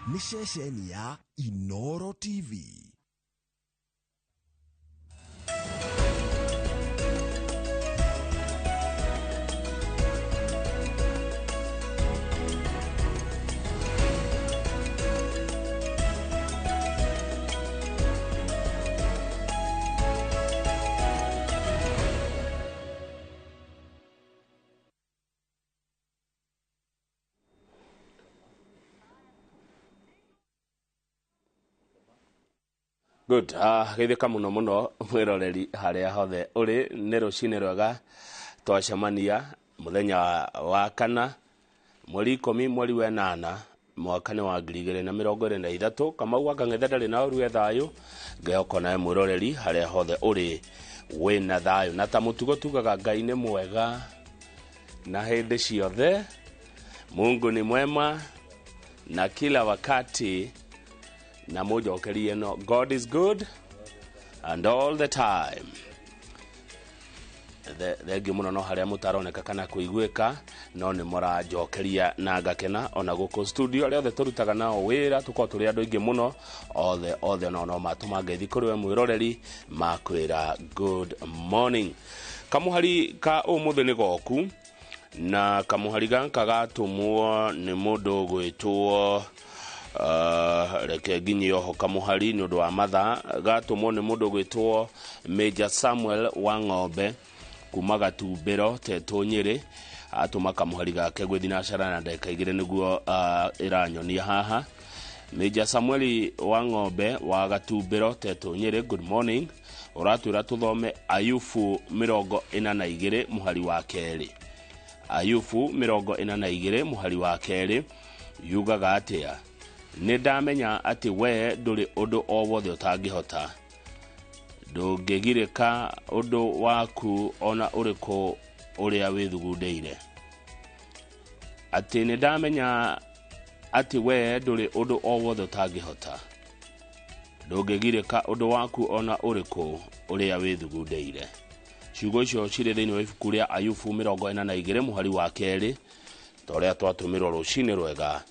Nĩ ceceni ya Inoro TV. Good. Geithĩka mũno mũno mwĩroreri harĩa hothe ũrĩ. Nĩ rũcinĩ rwega twacemania mũthenya wa kana, mweri 10, mweri wa 8, mwaka nĩ wa 2023. Kamau wa Kang'ethe ndarĩ na ũru, e thayũ. Ngĩhoka nawe mwĩroreri harĩa hothe ũrĩ wĩna thayũ, na ta mũtugo tugaga Ngai nĩ mwega na hĩndĩ ciothe. Mungu ni mwema na kila wakati, na mũnjokerie no God is good and all the time. Thengiũ mũno, no harĩa mũtaroneka kana kũiguĩka, no nĩ mũranjokeria na ngakena. Ona gũkũ studio arĩa othe tũrutaga nao wĩra, tũkorwo tũrĩ andũ aingĩ mũno, othe othe no matũma ngeithi kũrĩ we mwĩroreri, makwĩra good morning. Kamũhari ka ũmũthĩ nĩ goku, na kamũhari gaka gatũmwo nĩ mũndũ gwĩtwo, reke nginyie oho kamũhari nĩ ũndũ wa mathaa, gatũmwo nĩ mũndũ gwĩtwo Major Samuel wa Ng'ombe kuma Gatumbĩro, Tetũ, Nyĩrĩ. Atũma kamũhari gake gwĩ thinacara na ndagĩka 2 nĩguo ĩranyonia haha. Major Samuel wa Ng'ombe wa Gatumbĩro, Tetũ, Nyĩrĩ, good morning. Ũratwĩra tũthome Ayubu 42 mũhari wa 2. Ayubu 42 mũhari wa 2 yugaga atĩa? Nĩ ndamenya atĩ we ndũrĩ ũndũ o wothe ũtangĩhota, ndũngĩgirĩka ũndũ waku ona ũrĩkũ ũrĩa wĩthugundĩire. Atĩ nĩ ndamenya atĩ we ndũrĩ ũndũ o wothe ũtangĩhota, ndũngĩgirĩka ũndũ waku ona ũrĩkũ ũrĩa wĩthugundĩire. Ciugo icio cirĩ thĩinĩ wa ibuku rĩa Ayubu 42 mũhari wa 2, ta ũrĩa twatũmĩrwo rũcinĩ rwega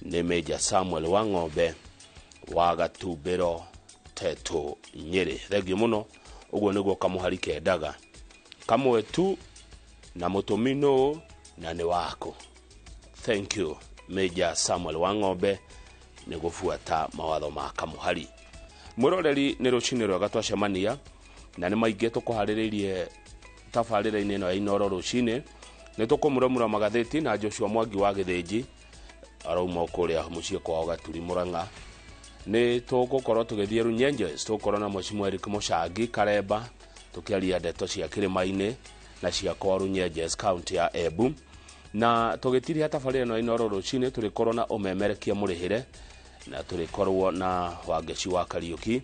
nĩ Major Samuel wa Ng'ombe wa Gatumbĩro, Tetũ, Nyĩrĩ. Thengiũ mũno. Ũguo nĩguo kamũhari kendaga, kamwe tu, na mũtũmi nũ na nĩ waku. Thank you, Major Samuel wa Ng'ombe, nĩ gũbuata mawatho ma kamũhari. Mwĩroreri, nĩ rũcinĩ rwega twacemania, na nĩ maingĩ tũkũharĩrĩirie tabarĩra-inĩ ĩno ya Inoro rũcinĩ. Nĩ tũkũmuramura magathĩti na Joshua Mwangi wa Gĩthĩnji, arauma kũrĩa mũciĩ kwao Gaturi, Mũrang'a. Nĩ tũgũkorwo tũgĩthiĩ Runyenjes, tũgũkorwo na Mheshimiwa Eric Mũcangi Karemba tũkĩaria ndeto cia kĩrĩma-inĩ na cia kwa Runyenjes, kaunti ya Embu. Na tũgĩtiria tabarĩra ĩno ya Inoro rũcinĩ, tũrĩkorwo na ũmemerekia mũrĩhĩre, na tũrĩkorwo na Wangeci wa Kariũki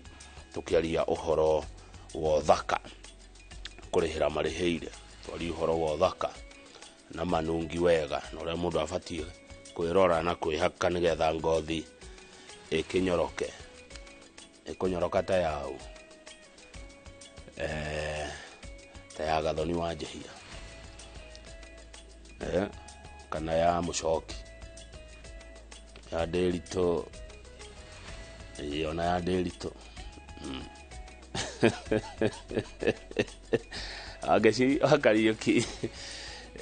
tũkĩaria ũhoro wa ũthaka, kũrĩhĩra marĩhĩire. Twarie ũhoro wa ũthaka na manungi wega, na ũrĩa mũndũ abatiĩ kwĩrora na kwĩhaka nĩgetha ngothi ĩkĩnyoroke, ĩkũnyoroka ta yau, ta ya Gathoni wa Njehia, kana ya Mũcoki, ya Ndĩritũ, ĩĩ, ona ya Ndĩritũ. Wangeci wa Kariũki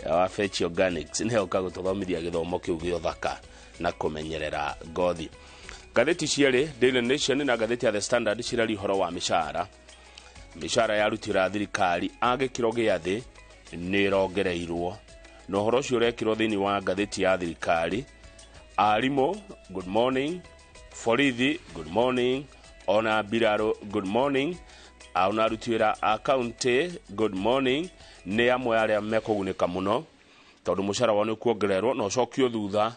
wa Fetch Organics nĩwe ũka gũtũthomithia gĩthomo kĩu gĩa ũthaka na kũmenyerera ngothi. Ngathĩti cierĩ, Daily Nation na ngathĩti ya The Standard, ciraria ũhoro wa mĩcara. Mĩcara ya aruti wĩra a thirikari a gĩkĩro gĩa thĩ nĩ ĩrongereirwo, na ũhoro ũcio ũrekĩrwo thĩinĩ wa ngathĩti ya thirikari. Arimũ, good morning. Borithi, good morning. Ona mbirarũ, good morning. Ona aruti wĩra a county, good morning. Nĩ amwe arĩa mekũgunĩka mũno tondũ mũcara wao nĩ kuongererwo na ũcokio thutha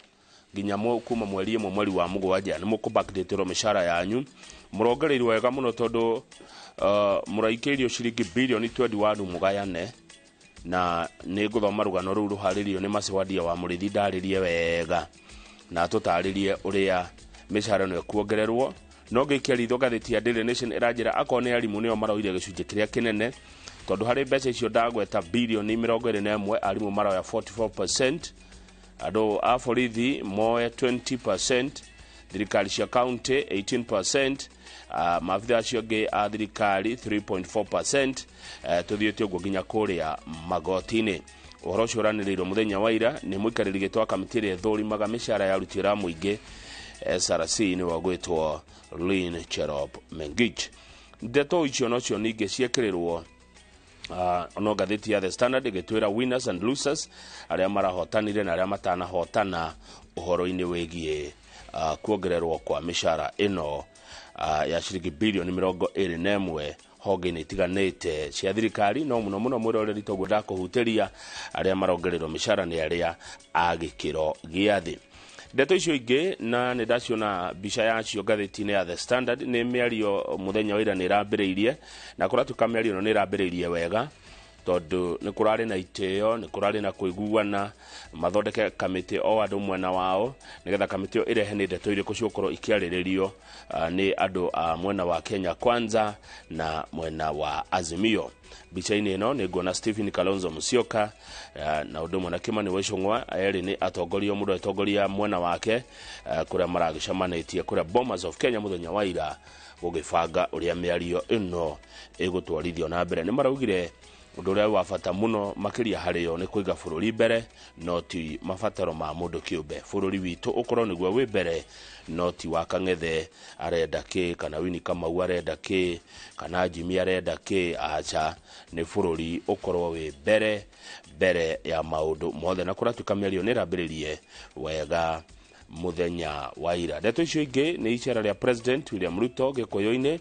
nginya kuma mweri 1 mweri wa 7 nĩ mũkũbackdatĩrwo mĩcara yanyu. Mũrongereirwo wega mũno tondũ mũraikĩirio ciringi birioni 21 mũgayane, na nĩ ngũthoma rũgano rũu rũharĩrio nĩ Maciwadia wa Mũrĩthi, ndarĩrie wega na tũtarĩrie ũrĩa mĩcara ĩno ĩkuongererwo. No ngĩikia ritho ngathĩti ya Daily Nation, ĩranjĩra akorwo nĩ arimũ nĩo maroire gĩcunjĩ kĩrĩa kĩnene, tondũ harĩ mbeca icio ndagweta birioni 21, arimũ maroya 44%, andũ a borithi moe 20%. Thirikari cia county 18%, maabitha acio angĩ a thirikari 3.4%, tũthiĩte ũguo nginya kũrĩa magoti-inĩ. Ũhoro ũcio ũranĩrĩirwo mũthenya wa ira nĩ mũikarĩri gĩtĩ wa kamĩtĩ ĩrĩa ĩthũrimaga mĩcara ya aruti wĩra a mũingĩ SRC, nĩwe ũgwĩtwo Lynn Cherop Mengich. Ndeto icio nocio ningĩ ciekĩrĩrwo no ngathĩti ya The Standard ĩgĩtwĩra winners and losers, arĩa marahotanire na arĩa matanahotana ũhoro-inĩ wĩgiĩ kuongererwo kwa mĩcara ĩno ya ciringi bilioni 21 honge-inĩ itiganĩte cia thirikari. No mũno mũno mwĩroreri toguo ndakũhutĩria, arĩa marongererwo mĩcara nĩ arĩa a gĩkĩro gĩa thĩ. Ndeto icio ingĩ na nĩ ndaciona mbica yacio ngathĩti-inĩ ya The Standard nĩ mĩario mũthenya wa ira nĩ ĩrambĩrĩirie, na kũratuĩka mĩario ĩno nĩ ĩrambĩrĩirie wega tondũ nĩ kũrarĩ na itĩo, nĩ kũrarĩ na kũiguana, mathondeke kamĩtĩ o andũ mwena wao, nĩgetha kamĩtĩ ĩyo ĩrehe nĩ ndeto irĩkũ cigũkorwo ikĩarĩrĩrio nĩ andũ a mwena wa Kenya Kwanza na mwena wa Azimio. Mbica-inĩ ĩno nĩ nguona Stephen Kalonzo Musyoka na ũndũ ũmwe na Kimani Ichung'wa, erĩ nĩ atongoria, mũndũ atongoria mwena wake, kũrĩa maragĩcemanĩtie kũrĩa Bomas of Kenya mũthenya wa ira gũgĩbanga ũrĩa mĩario ĩno ĩgũtwarithio na mbere. Nĩ maraugire ũndũ ũrĩa wa bata mũno makĩria harĩo nĩ kũiga bũrũri mbere, no ti mabataro ma mũndũ kĩũmbe. Bũrũri witũ ũkorwo nĩguo wĩ mbere, no ti wa Kang'ethe arenda kĩ, kana Winnie Kamau arenda kĩ, kana Jimmy arenda kĩ. Aca, nĩ bũrũri ũkorwo wĩ mbere mbere ya maũndũ mothe. Na kũratuĩka mĩario nĩ ĩrambĩrĩrie wega mũthenya wa ira. Ndeto icio ingĩ nĩ icera rĩa President William Ruto Gĩkũyũ-inĩ,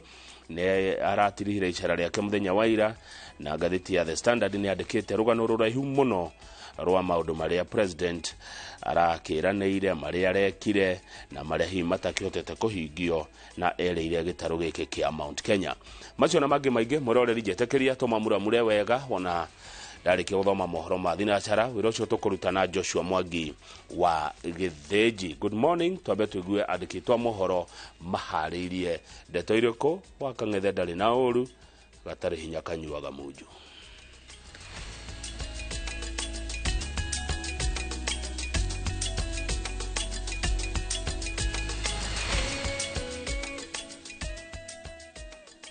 nĩ aratirihire icera rĩake mũthenya wa ira, na ngathĩti ya The Standard nĩ yandĩkĩte rũgano rũraihu mũno rwa maũndũ marĩa president arakĩranĩire, marĩa arekire na marĩa hihi matakĩhotete kũhingio na erĩire gĩtarũ gĩkĩ kĩa Mount Kenya. Macio na mangĩ maingĩ mwĩroreri njetĩkĩria tũmamuramure wega wona ndarĩkia gũthoma mohoro ma thinacara. Wĩra ũcio tũkũruta na Joshua Mwangi wa Gĩthĩnji. Good morning, twambe tũigue andĩkĩtwo a mohoro maharĩirie ndeto irĩkũ. Wa Kang'ethe ndarĩ na ũru, gatarĩ hinya kanyuaga munju.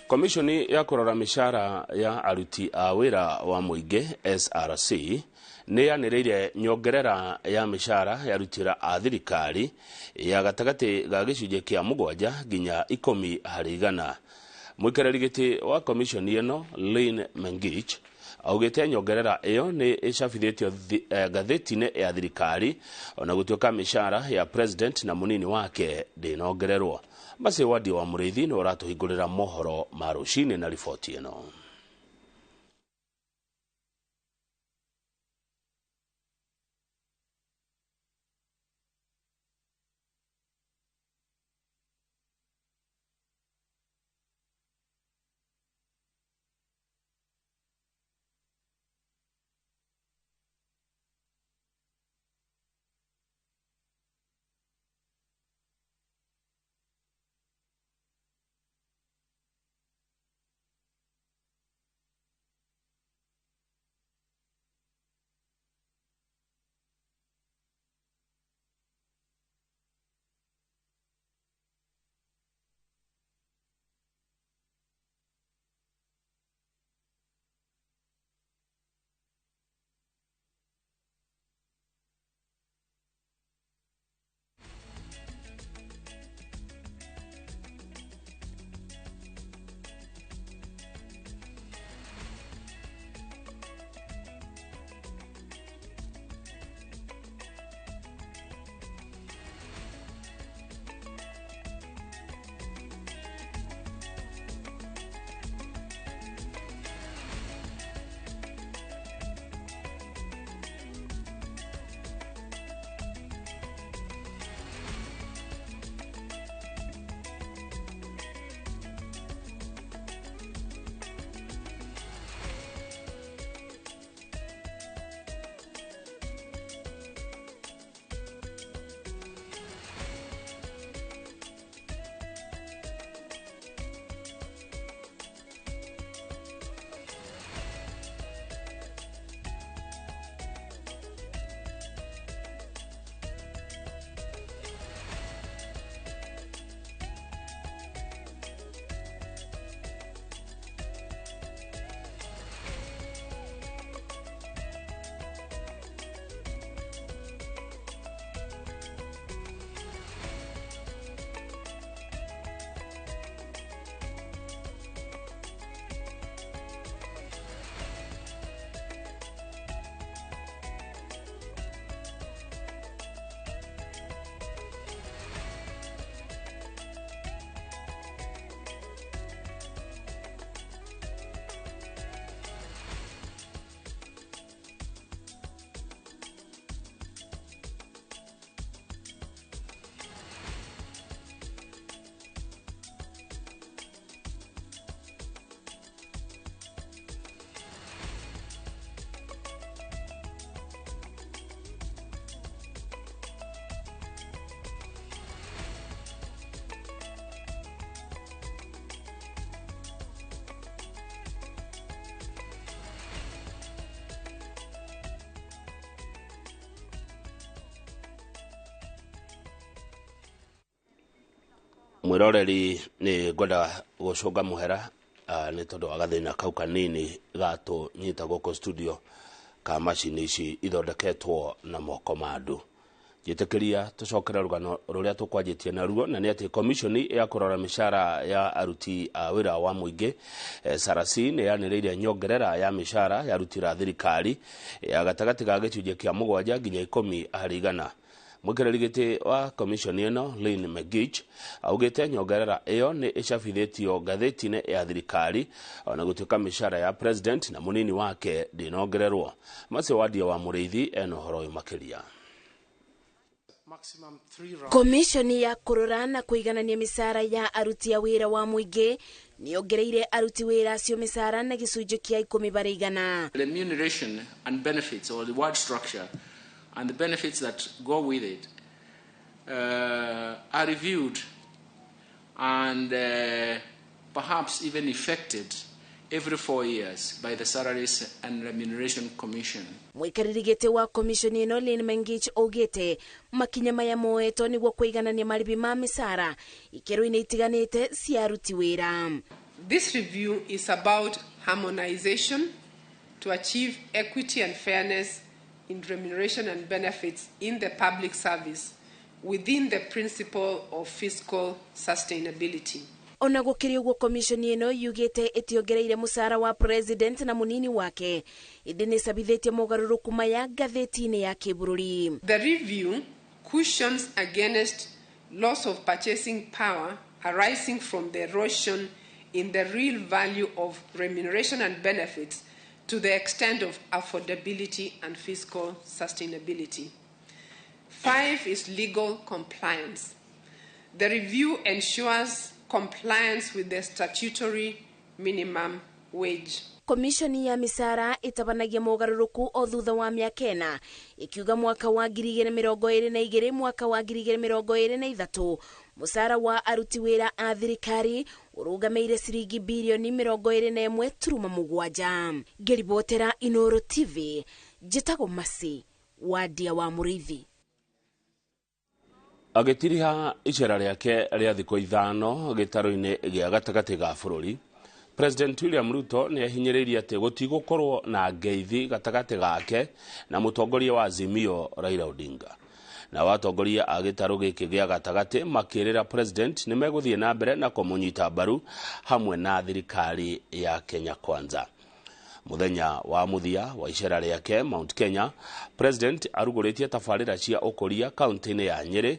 Komishoni ya kũrora mĩcara ya aruti a wĩra wa mũingĩ SRC nĩ yanĩrĩire nyongerera ya mĩcara ya aruti wĩra a thirikari ya gatagatĩ ga gĩcunjĩ kĩa 7 nginya 10 harĩ igana. Mũikarĩri gĩtĩ wa komishoni ĩno Lynn Mengich augĩte nyongerera ĩyo nĩ ĩcabithĩtio ngathĩti-inĩ ya thirikari, ona gũtuĩka mĩcara ya president na mũnini wake ndĩnongererwo. Basi Wadi wa Mũrĩithi nĩ ũratũhingũrĩra mohoro ma rũcinĩ na riboti ĩno. Mwiroreri ni ngwenda gucunga muhera ni tondu wa gathina kau kanini gatũnyita gũkũ studio ka macini ici ithondeketwo na moko ma andũ. Njĩtĩkĩria tũcokere rũgano rũrĩa tũkwanjĩtie naruo, na nĩ atĩ komishoni ya kũrora mĩcara ya aruti a wĩra wa mũingĩ SRC nĩ yanĩrĩire nyongerera ya mĩcara ya aruti a thirikari ya gatagatĩ ga gĩcunjĩ kĩa 7 nginya 10 harĩ igana. Mwĩkĩrĩri gĩtĩ wa komishoni ĩno Lynn McGeach augĩte nyongerera ĩyo nĩ ĩcabithĩtio ngathĩti-inĩ ya thirikari ona gũtuĩka mĩcara ya president na mũnini wake ndĩnongererwo. Macio Wadia wa Mũrĩithi ena ũhoro ũyũ makĩria. Komishoni ya kũrora na kũiganania mĩcara ya aruti a wĩra wa mũingĩ nĩyongereire aruti wĩra acio mĩcara na gĩcunjĩ kĩa 10 harĩ igana. Remuneration and benefits, or the wage structure and the benefits that go with it, are reviewed and perhaps even effected every 4 years by the Salaries and Remuneration Commission. Mwikarĩri gĩtĩ wa komishoni ĩno Lynn Mengich augĩte makinya maya moetwo nĩguo kũiganania marĩhi ma mĩcara ikĩro-inĩ itiganĩte cia aruti wĩra. This review is about harmonization to achieve equity and fairness in remuneration and benefits in the public service within the principle of fiscal sustainability. Ona gũkĩrĩ ũguo komishoni ĩno yugĩte ĩtiongereire mũcara wa president na mũnini wake, ĩndĩ nĩcabithĩtie mogarũrũku maya ngathĩti-inĩ ya kĩbũrũri. The review cushions against loss of purchasing power arising from the erosion in the real value of remuneration and benefits to the extent of affordability and fiscal sustainability. 5 is legal compliance. The review ensures compliance with the statutory minimum wage. Komishoni ya mĩcara ĩtabanagia mogarũrũku o thutha wa mĩaka ĩna, ĩkiuga mwaka wa 2022 mwaka wa 2023 mũcara wa aruti wĩra a thirikari ũrũgamĩire ciringi birioni 21.7. Ngĩribotera Inooro TV, njĩtagwo Masi Wadia wa Mũrĩithi. Agĩtiriha icera rĩake rĩa thikũ 5 gĩtarũ-inĩ gĩa gatagatĩ ga bũrũri, President William Ruto nĩ ahinyĩrĩirie atĩ gũtigũkorwo na ngeithi gatagatĩ gake na mũtongoria wa Azimio Raila Odinga. Na atongoria a gĩtarũ gĩkĩ gĩa gatagatĩ makĩrĩra president nĩ megũthiĩ na mbere na kũmũnyita mbaru hamwe na thirikari ya Kenya Kwanza. Muthenya wa muthia wa icera rĩake Mount Kenya, president arugũrĩtie tabarĩra cia ũkũria kaunti-inĩ ya Nyĩrĩ,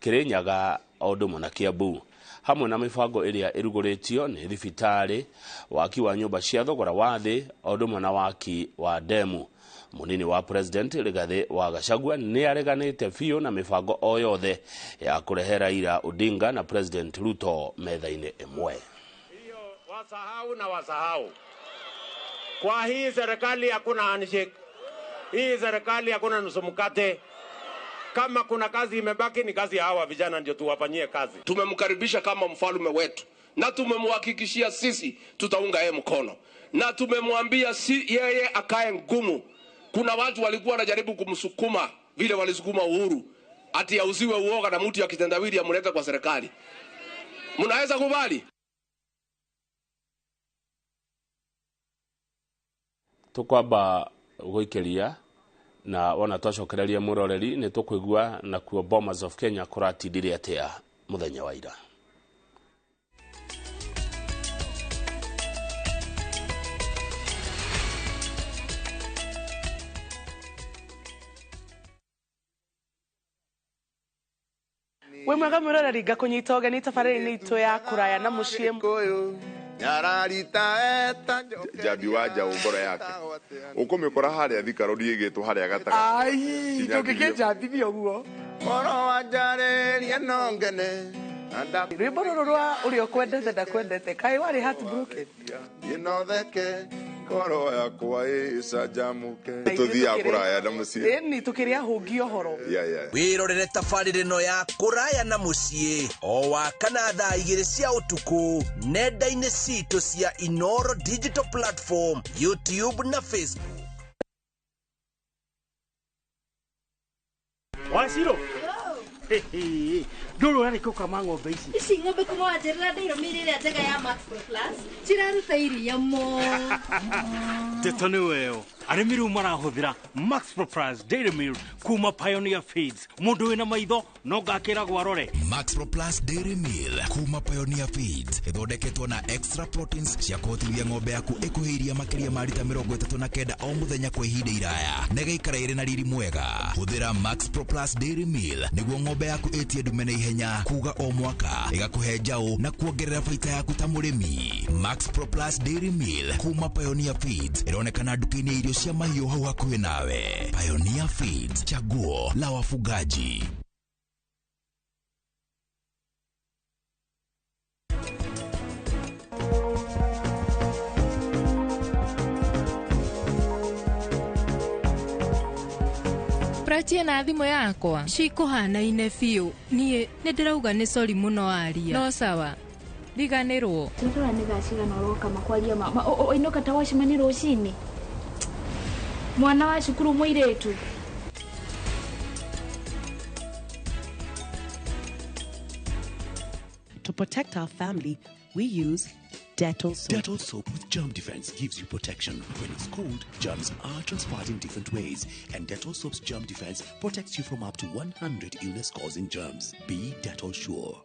Kĩrĩnyaga o ũndũ ũmwe na Kiambu, hamwe na mĩbango ĩrĩa ĩrugũrĩtio nĩ thibitarĩ, waki wa nyũmba cia thogora wa thĩ o ũndũ ũmwe na waki wa demu. Mũnini wa president Rigathĩ wa Gachagua nĩ areganĩte biũ na mĩbango o yothe ya kũrehe Raila Odinga na President Ruto metha-inĩ ĩmwe. Hiyo wasahau na wasahau. Kwa hii serikali hakuna handshake. Hii serikali hakuna nusu mkate. Kama kuna kazi imebaki ni kazi ya hawa vijana, ndio tuwafanyie kazi. Tumemkaribisha kama mfalme wetu na tumemhakikishia sisi tutaunga yeye mkono, na tumemwambia si yeye akae ngumu. Kuna watu walikuwa wanajaribu kumsukuma vile walisukuma Uhuru ati auziwe uoga na mtu ya kitendawili amlete kwa serikali. Mnaweza kubali? Tukwamba gwikeria na wona twacokereria muroreri ni tukwigua na kuo Bomas of Kenya kuratindire atia muthenya wa ira. We mwega mwiroreri ngakunyita ũgeni tabarĩra-inĩ itũ ya kũraya na mũciĩ. Jambi wa njaũ ngoro yake ũkũmĩkora harĩa Thika Road ĩgĩtwo harĩa gatagatĩ. Ai, ndũngĩkĩnjambithia ũguo. Rwĩmbo rũrũ rwa ũrĩa ũkwendete ndakwendete kaĩ warĩ heartbroken. Ngoro yakwa ĩcanjamũke. Tũthiaga kũraya na mũciĩ. Ĩni tũkĩrĩa hũngi ũhoro. Wĩrorere tabarĩra ĩno ya kũraya na mũciĩ o wa kana thaa 2 cia ũtukũ nenda-inĩ citũ cia Inooro Digital Platform, YouTube na Facebook. Waciro. Ndũrĩ ũrarĩkia gũkama ng'ombe ici. Ici ng'ombe kuma wanjĩrĩra ndĩirũmĩire ĩrĩa njega ya Max Pro Plus ciraruta iria mũno. Ndeto nĩ weyo. Arĩmi rĩu marahũthĩra Max Pro Plus Dairy Meal kuma Pioneer Feeds. Mũndũ wĩna maitho no ngakĩragwo arore. Max Pro Plus Dairy Meal kuma Pioneer Feeds ĩthondeketwo na extra proteins cia kũhotithia ng'ombe yaku ĩkũhe iria makĩria ma rita 39 o mũthenya kwa ihinda iraya na ĩgaikara ĩrĩ na riri mwega. Hũthĩra Max Pro Plus Dairy Meal nĩguo ng'ombe yaku ĩtie ndume na ihenya kuga o mwaka, ĩgakũhe njaũ na kuongerera baita yaku ta mũrĩmi. Max Pro Plus Dairy Meal kuma Pioneer Feeds ĩronekana nduka-inĩ ya irio cia mahiũ hau hakuhĩ nawe. Pioneer Feeds, chaguo la wafugaji. Prachie na thimũ yakwa cikũhanaine biũ. Niĩ nĩ ndĩrauga nĩ sori mũno aria. No sawa, riganĩrwo. Tũrora nĩ thaa cigana ũroka makwaria ma ũinũka ta wacemania rũcinĩ. Mwana wa cukuru mũirĩtu. To protect our family, we use Dettol soap. Dettol soap with germ defense gives you protection. When it's cold, germs are transferred in different ways, and Dettol soap's germ defense protects you from up to 100 illness-causing germs. Be Dettol sure.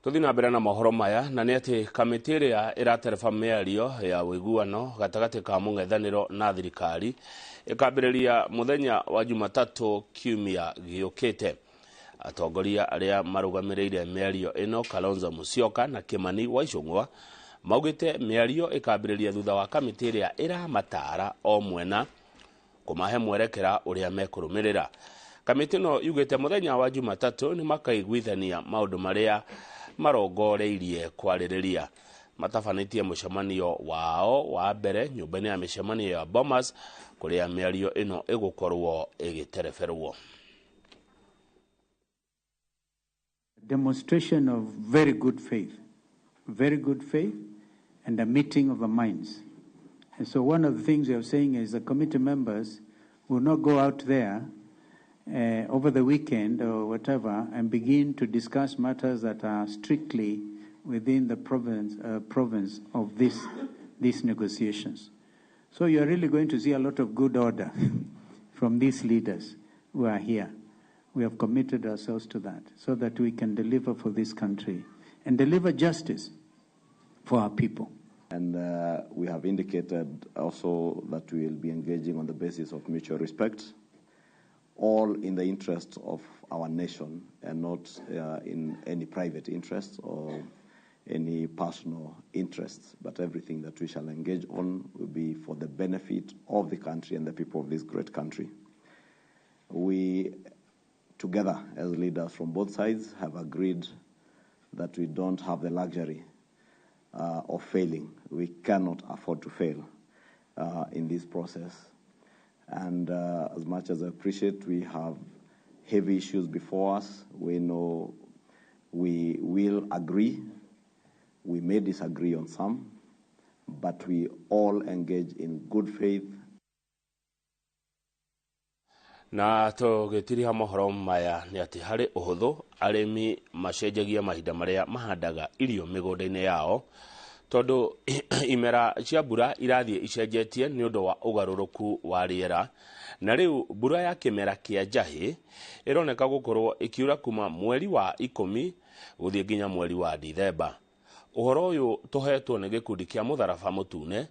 Tuthi na mbere na mohoro maya na nĩ atĩ kamĩtĩ ĩrĩa ĩratereba mĩario ya ũiguano gatagatĩ ka mũng'ethanĩro na thirikari ĩkambĩrĩria mũthenya wa Jumatatũ kiumia gĩũkĩte. Atongoria arĩa marũgamĩrĩire mĩario ĩno Kalonzo Musyoka na Kimani wa Ichung'wa maugĩte mĩario ĩkambĩrĩria thutha wa kamĩtĩ ĩrĩa ĩramatara o mwena kũmahe mwerekera ũrĩa mekũrũmĩrĩra. Kamĩtĩ ĩno yugĩte mũthenya wa Jumatatũ nĩ makaiguithania maũndũ marĩa marongoreirie kwarĩrĩria. Matabanĩtie mũcemanio wao wa mbere nyũmba-inĩ ya mĩcemanio ya Bomas kũrĩa mĩario ĩno ĩgũkorwo ĩgĩtereberwo. Demonstration of very good faith and a meeting of the minds. And so one of the things we are saying is the committee members will not go out there over the weekend or whatever and begin to discuss matters that are strictly within the province of these negotiations. So you are really going to see a lot of good order from these leaders who are here. We have committed ourselves to that so that we can deliver for this country and deliver justice for our people. And we have indicated also that we will be engaging on the basis of mutual respect, all in the interest of our nation and not in any private interests or any personal interests, but everything that we shall engage on will be for the benefit of the country and the people of this great country. We, together as leaders from both sides, have agreed that we don't have the luxury of failing. We cannot afford to fail in this process. And as much as I appreciate, we have heavy issues before us. We know we will agree. We may disagree on some, but we all engage in good faith. Na tũgĩtiriha mohoro maya nĩ atĩ harĩ ũhũthũ arĩmi macenjagia mahinda marĩa mahandaga irio mĩgũnda-inĩ yao tondũ imera cia mbura irathiĩ icenjetie nĩ ũndũ wa ũgarũrũku wa rĩera, na rĩu mbura ya kĩmera kĩa njahĩ ĩroneka gũkorwo ĩkiura kuma mweri wa 10 gũthiĩ nginya mweri wa Dithemba. Ũhoro ũyũ tũhetwo nĩ gĩkundi kĩa Mũtharaba Mũtune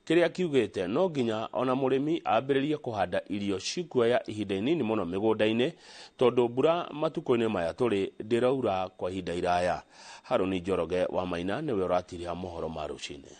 kĩrĩa kiugĩte no nginya ona mũrĩmi ambĩrĩrie kũhanda irio cikuoya ihinda inini mũno mĩgũnda-inĩ tondũ mbura matukũ-inĩ maya tũrĩ ndĩraura kwa ihinda iraya. Harũni Njoroge wa Maina nĩwe ũratiriha mohoro ma rũcinĩ.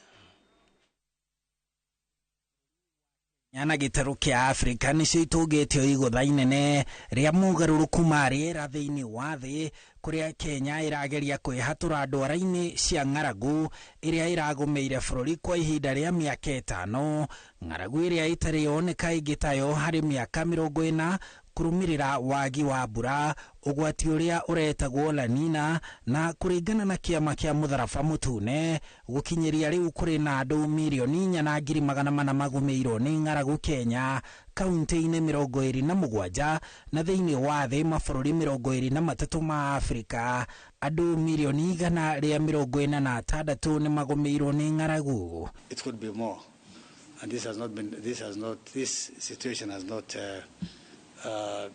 Na gĩtarũ kĩa Afrika nĩcio itũngĩtio igũtha inene rĩa mogarũrũku ma rĩera thĩinĩ wa thĩ kũrĩa Kenya ĩrageria kwĩhatũra ndwara-inĩ cia ng'aragu ĩrĩa ĩragũmĩire bũrũri kwa ihinda rĩa mĩaka 5, ng'aragu ĩrĩa ĩtarĩ yoneka ĩngĩ tayo harĩ mĩaka 40 Kũrũmĩrĩra wagi wa mbura, ũgwati ũrĩa ũretagwo La Nina, na kũringana na kĩama kĩa mũtharaba mũtune, gũkinyĩria rĩu kũrĩ na andũ 4,400,000 magũmĩirwo nĩ ng'aragu Kenya, kaunti-inĩ 27, na thĩinĩ wa thĩ mabũrũri 23 ma Afrika, andũ 146,000,000 nĩ magũmĩirwo nĩ ng'aragu. It could be more, and this has not been, this has not, this situation has not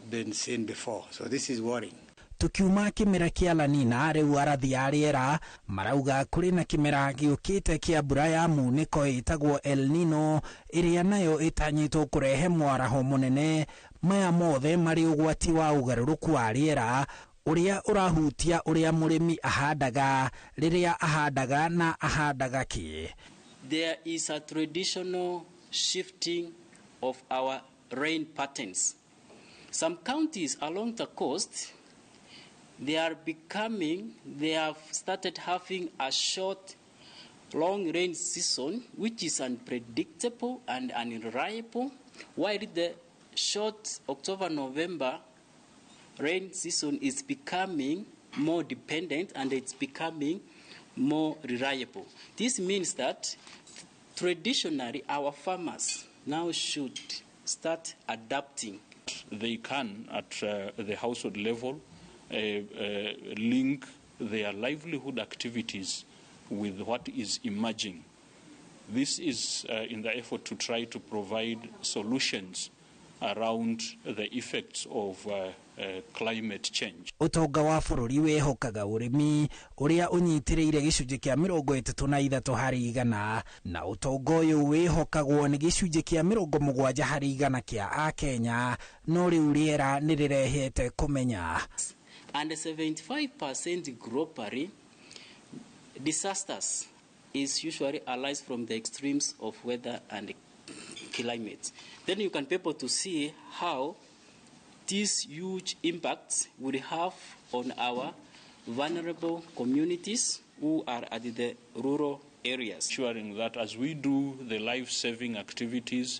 been seen before, so this is worrying. Tukiuma kĩmera kĩa La Nina, rĩu arathi a rĩera marauga kũrĩ na kĩmera gĩũkĩte kĩa mbura ya munĩko ĩtagwo El Nino, ĩrĩa nayo ĩtanyĩtwo kũrehe mwaraho mũnene. Maya mothe marĩ ũgwati wa ũgarũrũku wa rĩera ũrĩa ũrahutia ũrĩa mũrĩmi ahandaga, rĩrĩa ahandaga na ahandaga kĩ. There is a traditional shifting of our rain patterns. Some counties along the coast, they have started having a short, long rain season, which is unpredictable and unreliable, while the short October-November rain season is becoming more dependent and it's becoming more reliable. This means that traditionally our farmers now should start adapting. They can, at the household level, link their livelihood activities with what is emerging. This is in the effort to try to provide solutions around the effects of climate change. Ũtonga wa bũrũri wĩhokaga ũrĩmi ũrĩa ũnyitĩrĩire gĩcunjĩ kĩa 33%, na ũtonga ũyũ wĩhokagwo nĩ gĩcunjĩ kĩa 70% kĩa Akenya, no rĩu rĩera nĩ rĩrehete kũmenya. And 75% globally, disasters is usually arise from the extremes of weather and climate. Then you can be able to see how these huge impacts will have on our vulnerable communities who are at the rural areas. Ensuring that as we do the life-saving activities,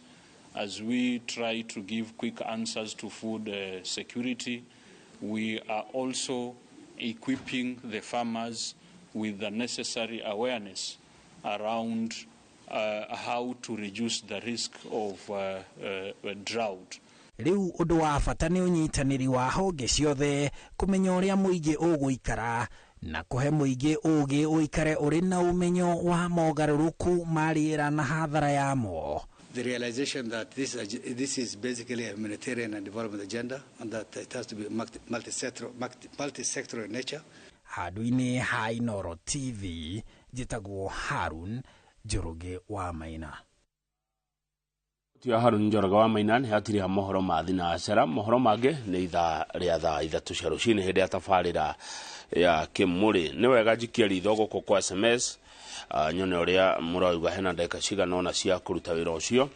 as we try to give quick answers to food security, we are also equipping the farmers with the necessary awareness around how to reduce the risk of drought. Rĩu ũndũ wa bata nĩ ũnyitanĩri wa honge ciothe kũmenya ũrĩa mũingĩ ũgũikara na kũhe mũingĩ ũũgĩ ũikare ũrĩ na ũmenyo wa mogarũrũku ma rĩera na hathara yamo. The realization that this is basically a humanitarian and development agenda and that it has to be multi-sectoral in nature. Handũ-inĩ ha Inooro TV, njĩtagwo Harun Njoroge wa Maina. Tiyo Harun Njoroge wa Maina nĩ hatiriha mohoro ma thinacara. Mohoro mangĩ nĩ ithaa rĩa thaa 3 cia rũcinĩ hĩndĩ ya tabarĩra ya Kĩmũrĩ. Nĩ wega njikie ritho gũkũ kwa SMS, nyone ũrĩa mũrauga hena ndagĩka cigana ũna cia kũruta wĩra ũcio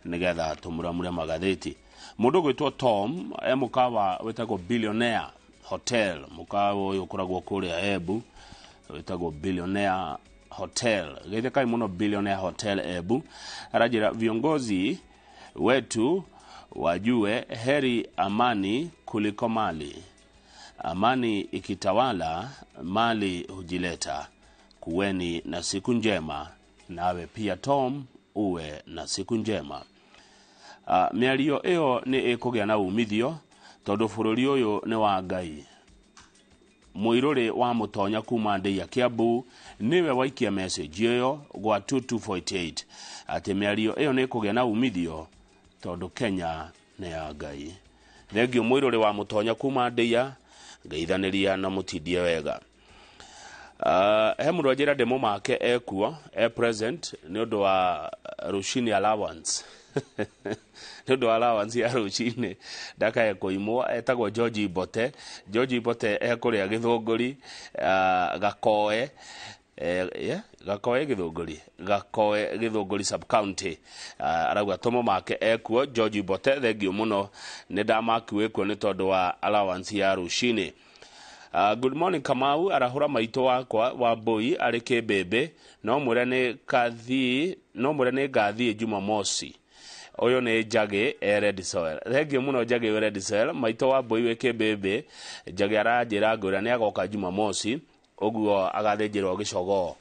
nĩgetha tũmũramũre magathĩti. Mũndũ ũgwĩtwo Tom e mũkawa wĩtagwo Billionaire Hotel, mũkawa ũyũ ũkoragwo kũrĩa Embu, wĩtagwo Billionaire Hotel. Geithĩkai mũno Billionaire Hotel Embu. Aranjĩra viongozi wetu wajue heri amani kuliko mali. Amani ikitawala mali hujileta. Kuweni na siku njema. Nawe pia Tom uwe na siku njema. Mĩario ĩyo nĩ ĩkũgĩa na umithio tondũ bũrũri ũyũ nĩ wa Ngai. Mũirũrĩ wa Mũtonya kuma Ndeiya Kiambu nĩwe waikia message ĩyo gwa 2248 atĩ mĩario ĩyo nĩ ĩkũgĩa na umithio tondũ Kenya nĩ ya Ngai. Thengio Mũirũrĩ wa Mũtonya kuma Ndeiya, ngeithanĩria na mũtindie wega. He mũndũ anjĩra ndĩmũmake ekuo e present nĩ ũndũ wa rũcinĩ allowance. Nĩ ũndũ wa allowance ya rũcinĩ ndakae kũimwo. Etagwo George Mbote. George Mbote ekũrĩa Gĩthũngũri, Gakoe, Gakoe Gĩthũngũri, Gakoe Gĩthũngũri sub county. Arauga tũmũmake ekuo. George Mbote, thengio mũno, nĩ ndamakiwĩ kuo nĩ tondũ wa allowance ya rũcinĩ. Good morning Kamau, arahũra maitũ wakwa wa Mbũi arĩ Kĩmbĩmbĩ, no mwĩre nĩ ngathiĩ Jumamosi. Ũyũ nĩ Njagĩ e Red Soil. Thengiũ mũno Njagĩ wĩ Red Soil. Maitũ wa mbũi wĩ kĩmbĩmbĩ. Njagĩ aranjĩra ngwĩra nĩ agoka Jumamosi, ũguo agathĩnjĩrwo gĩcogoo.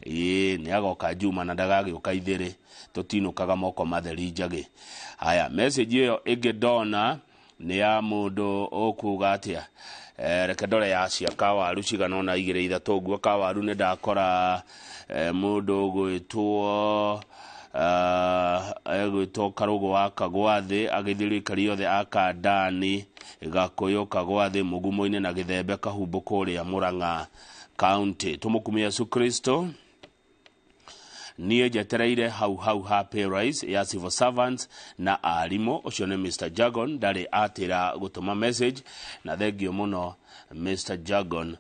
Ĩĩ nĩ agoka Juma na ndagagĩũka ithĩrĩ, tũtinũkaga moko matheri Njagĩ. Haya, message ĩyo ĩngĩ ndona nĩ ya mũndũ ũkuga atĩa. Reke ndore ya cia kawaru cigana ũna igĩrĩ ithatũ ũguo. Kawaru nĩ ndakora mũndũ ũgwĩtwo egwĩtwo Karũgũ wa Kagwathĩ, agĩthĩrĩria aikari othe a Kandani, Gakũyũ, Kagwathĩ, Mũgumo-inĩ na Gĩthembe Kahumbũ kũrĩa Mũrang'a County. Tũmũkumie Yesu Kristo. Niĩ njetereire hau hau ha pay rise ya civil servants na arimũ. Ũcio nĩ Mr. Jagon, ndarĩ atĩra gũtũma message, na thengio mũno Mr. Jagon,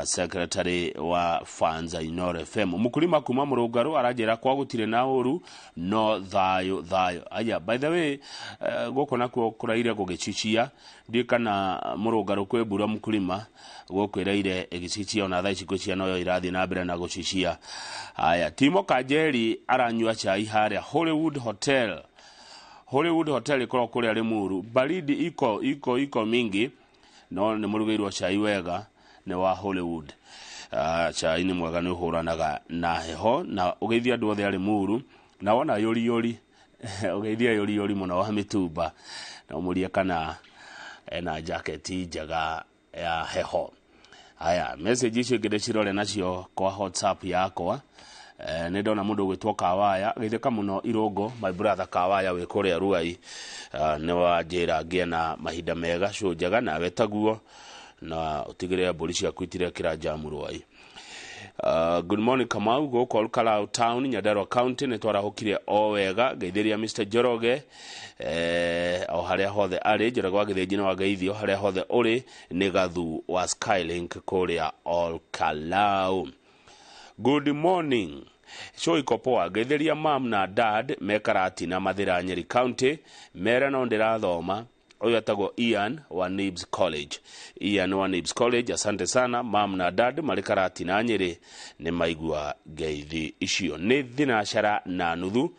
secretary wa fans a Inooro FM. Mũkulima kuma Mũrũngarũ aranjĩra kwa gũtirĩ na ũru no thayũ thayũ. Aya, by the way, gũkũ nakuo kũraire gũgĩcicia, ndiũĩ kana Mũrũngarũ kwĩ mbura mũkulima, gũkũ ĩraire ĩgĩcicia ona thaa ici ngwĩciria noyo ĩrathiĩ na mbere na gũcicia. Aya, Timo Kanjeri aranyua cai harĩa Hollywood Hotel. Hollywood Hotel ĩkoragwo kũrĩa Limuru. Baridi iko iko iko mingi, no nĩ mũrugĩirwo cai wega nĩ wa Hollywood. Cai nĩ mwega, nĩ ũhũranaga na heho na ũgeithia andũ othe a Limuru, na wona yũri yũri ũgeithia yũri yũri mũno wa mĩtumba, na ũmũrie kana ena jaketi njega ya heho. Haya, message icio ingĩ ndĩcirore nacio kwa WhatsApp yakwa. Nĩ ndona mũndũ ũgwĩtwo Kawaya, geithĩka mũno Irũngũ, my brother Kawaya wĩ kũrĩa Ruai. Nĩ wanjĩra ngĩe na mahinda mega, show njega, nawe taguo, na ũtigĩrĩre mbũri ciaku itirekĩra njamu Ruai. Good morning Kamau, gũkũ Olkalau town, Nyandarua County, nĩ twarahũkire o wega. Ngeithĩria Mr. Njoroge o harĩa hothe arĩ. Njoroge wa Gĩthĩnji nĩ wangeithio harĩa hothe ũrĩ, nĩ Gathu wa Skylink kũrĩa Olkalau. Good morning. Show iko poa. Ngeithĩria mam na dad me Karatina Mathĩra Nyeri County, mere no ndĩrathoma. Ũyũ etagwo Ian wa Nibs College. Ian wa Nibs College, asante sana. Mam na dad marĩ Karatina Nyeri nĩ maigua ngeithi icio. Nĩ 9:30,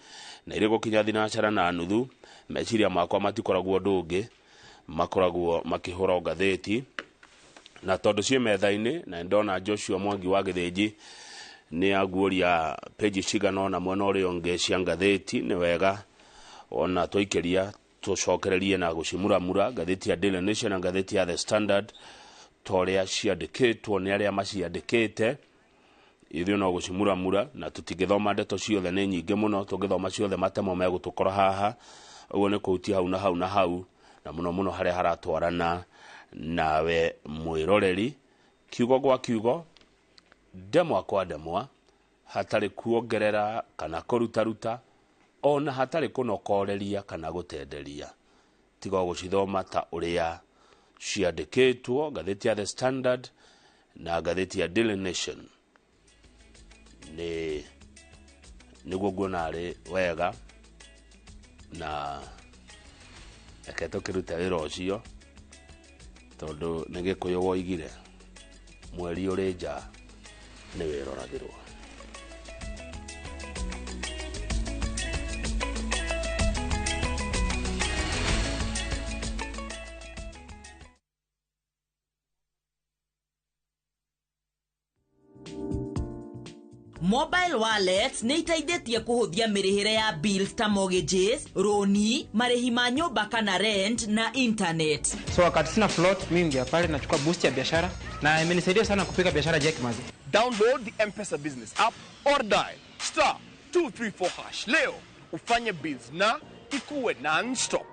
na irĩ gũkinya 9:30, meciria makwa matikoragwo ũndũ ũngĩ, makoragwo makĩhũra ngathĩti, na tondũ ciĩ metha-inĩ, na ndona Joshua Mwangi wa Gĩthĩnji nĩ aguũria page cigana ũna mwena ũrĩa ũngĩ cia ngathĩti. Nĩ wega ona twaikĩria tũcokererie na gũcimuramura ngathĩti ya Daily Nation na ngathĩti ya The Standard ta ũrĩa ciandĩkĩtwo nĩ arĩa maciandĩkĩte. Ithuĩ no gũcimuramura, na tũtingĩthoma ndeto ciothe, nĩ nyingĩ mũno, tũngĩthoma ciothe matemo megũtũkora haha. Ũguo nĩ kũhutia hau na hau na hau, na mũno mũno harĩa haratwarana nawe mwĩroreri, kiugo gwa kiugo, ndemwa kwa ndemwa, hatarĩ kuongerera kana kũrutaruta, ona hatarĩ kũnokoreria kana gũtenderia, tiga gũcithoma ta ũrĩa ciandĩkĩtwo ngathĩti ya The Standard na ngathĩti ya Daily Nation. Nĩ nĩguo nguona arĩ wega, na reke tũkĩrute wĩra ũcio, tondũ nĩ Gĩkũyũ woigire mweri ũrĩ nja nĩ wĩroragĩrwo. Mobile wallets nĩ iteithĩtie kũhũthia mĩrĩhĩre ya bills ta mortgages, rũni, marĩhi ma nyũmba kana rent na internet. So wakati sina float, mimi ngia pale nachukua boost ya biashara na imenisaidia sana kupika biashara Jack Mazi. Download the M-Pesa business app or dial star 234 hash leo ufanye bills na ikuwe non-stop.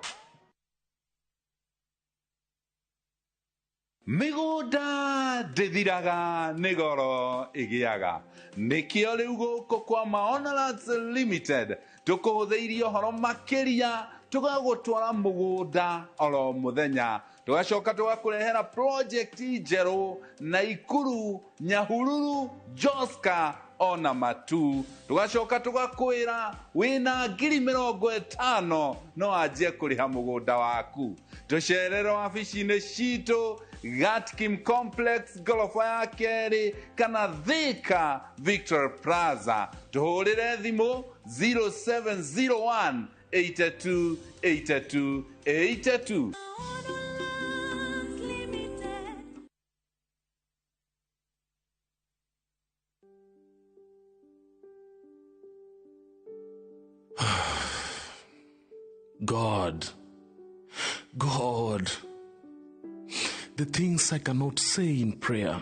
Mĩgũnda ndĩthiraga nĩ goro ĩgĩaga, nĩkĩo rĩu gũkũ kwa Maono Lands Limited tũkũhũthĩirie ũhoro makĩria, tũgagũtwara mũgũnda oro mũthenya, tũgacoka tũgakũrehera project njerũ Naikuru, Nyahururu, Joska ona Matu, tũgacoka tũgakwĩra wĩna 50,000 no anjie kũrĩha mũgũnda waku. Tũcerere wabici-inĩ citũ Gatkim Complex goroba ya kerĩ kana Thika Victor Plaza, tũhũrĩre thimũ 0701 82 82 82. God, God, the things I cannot say in prayer,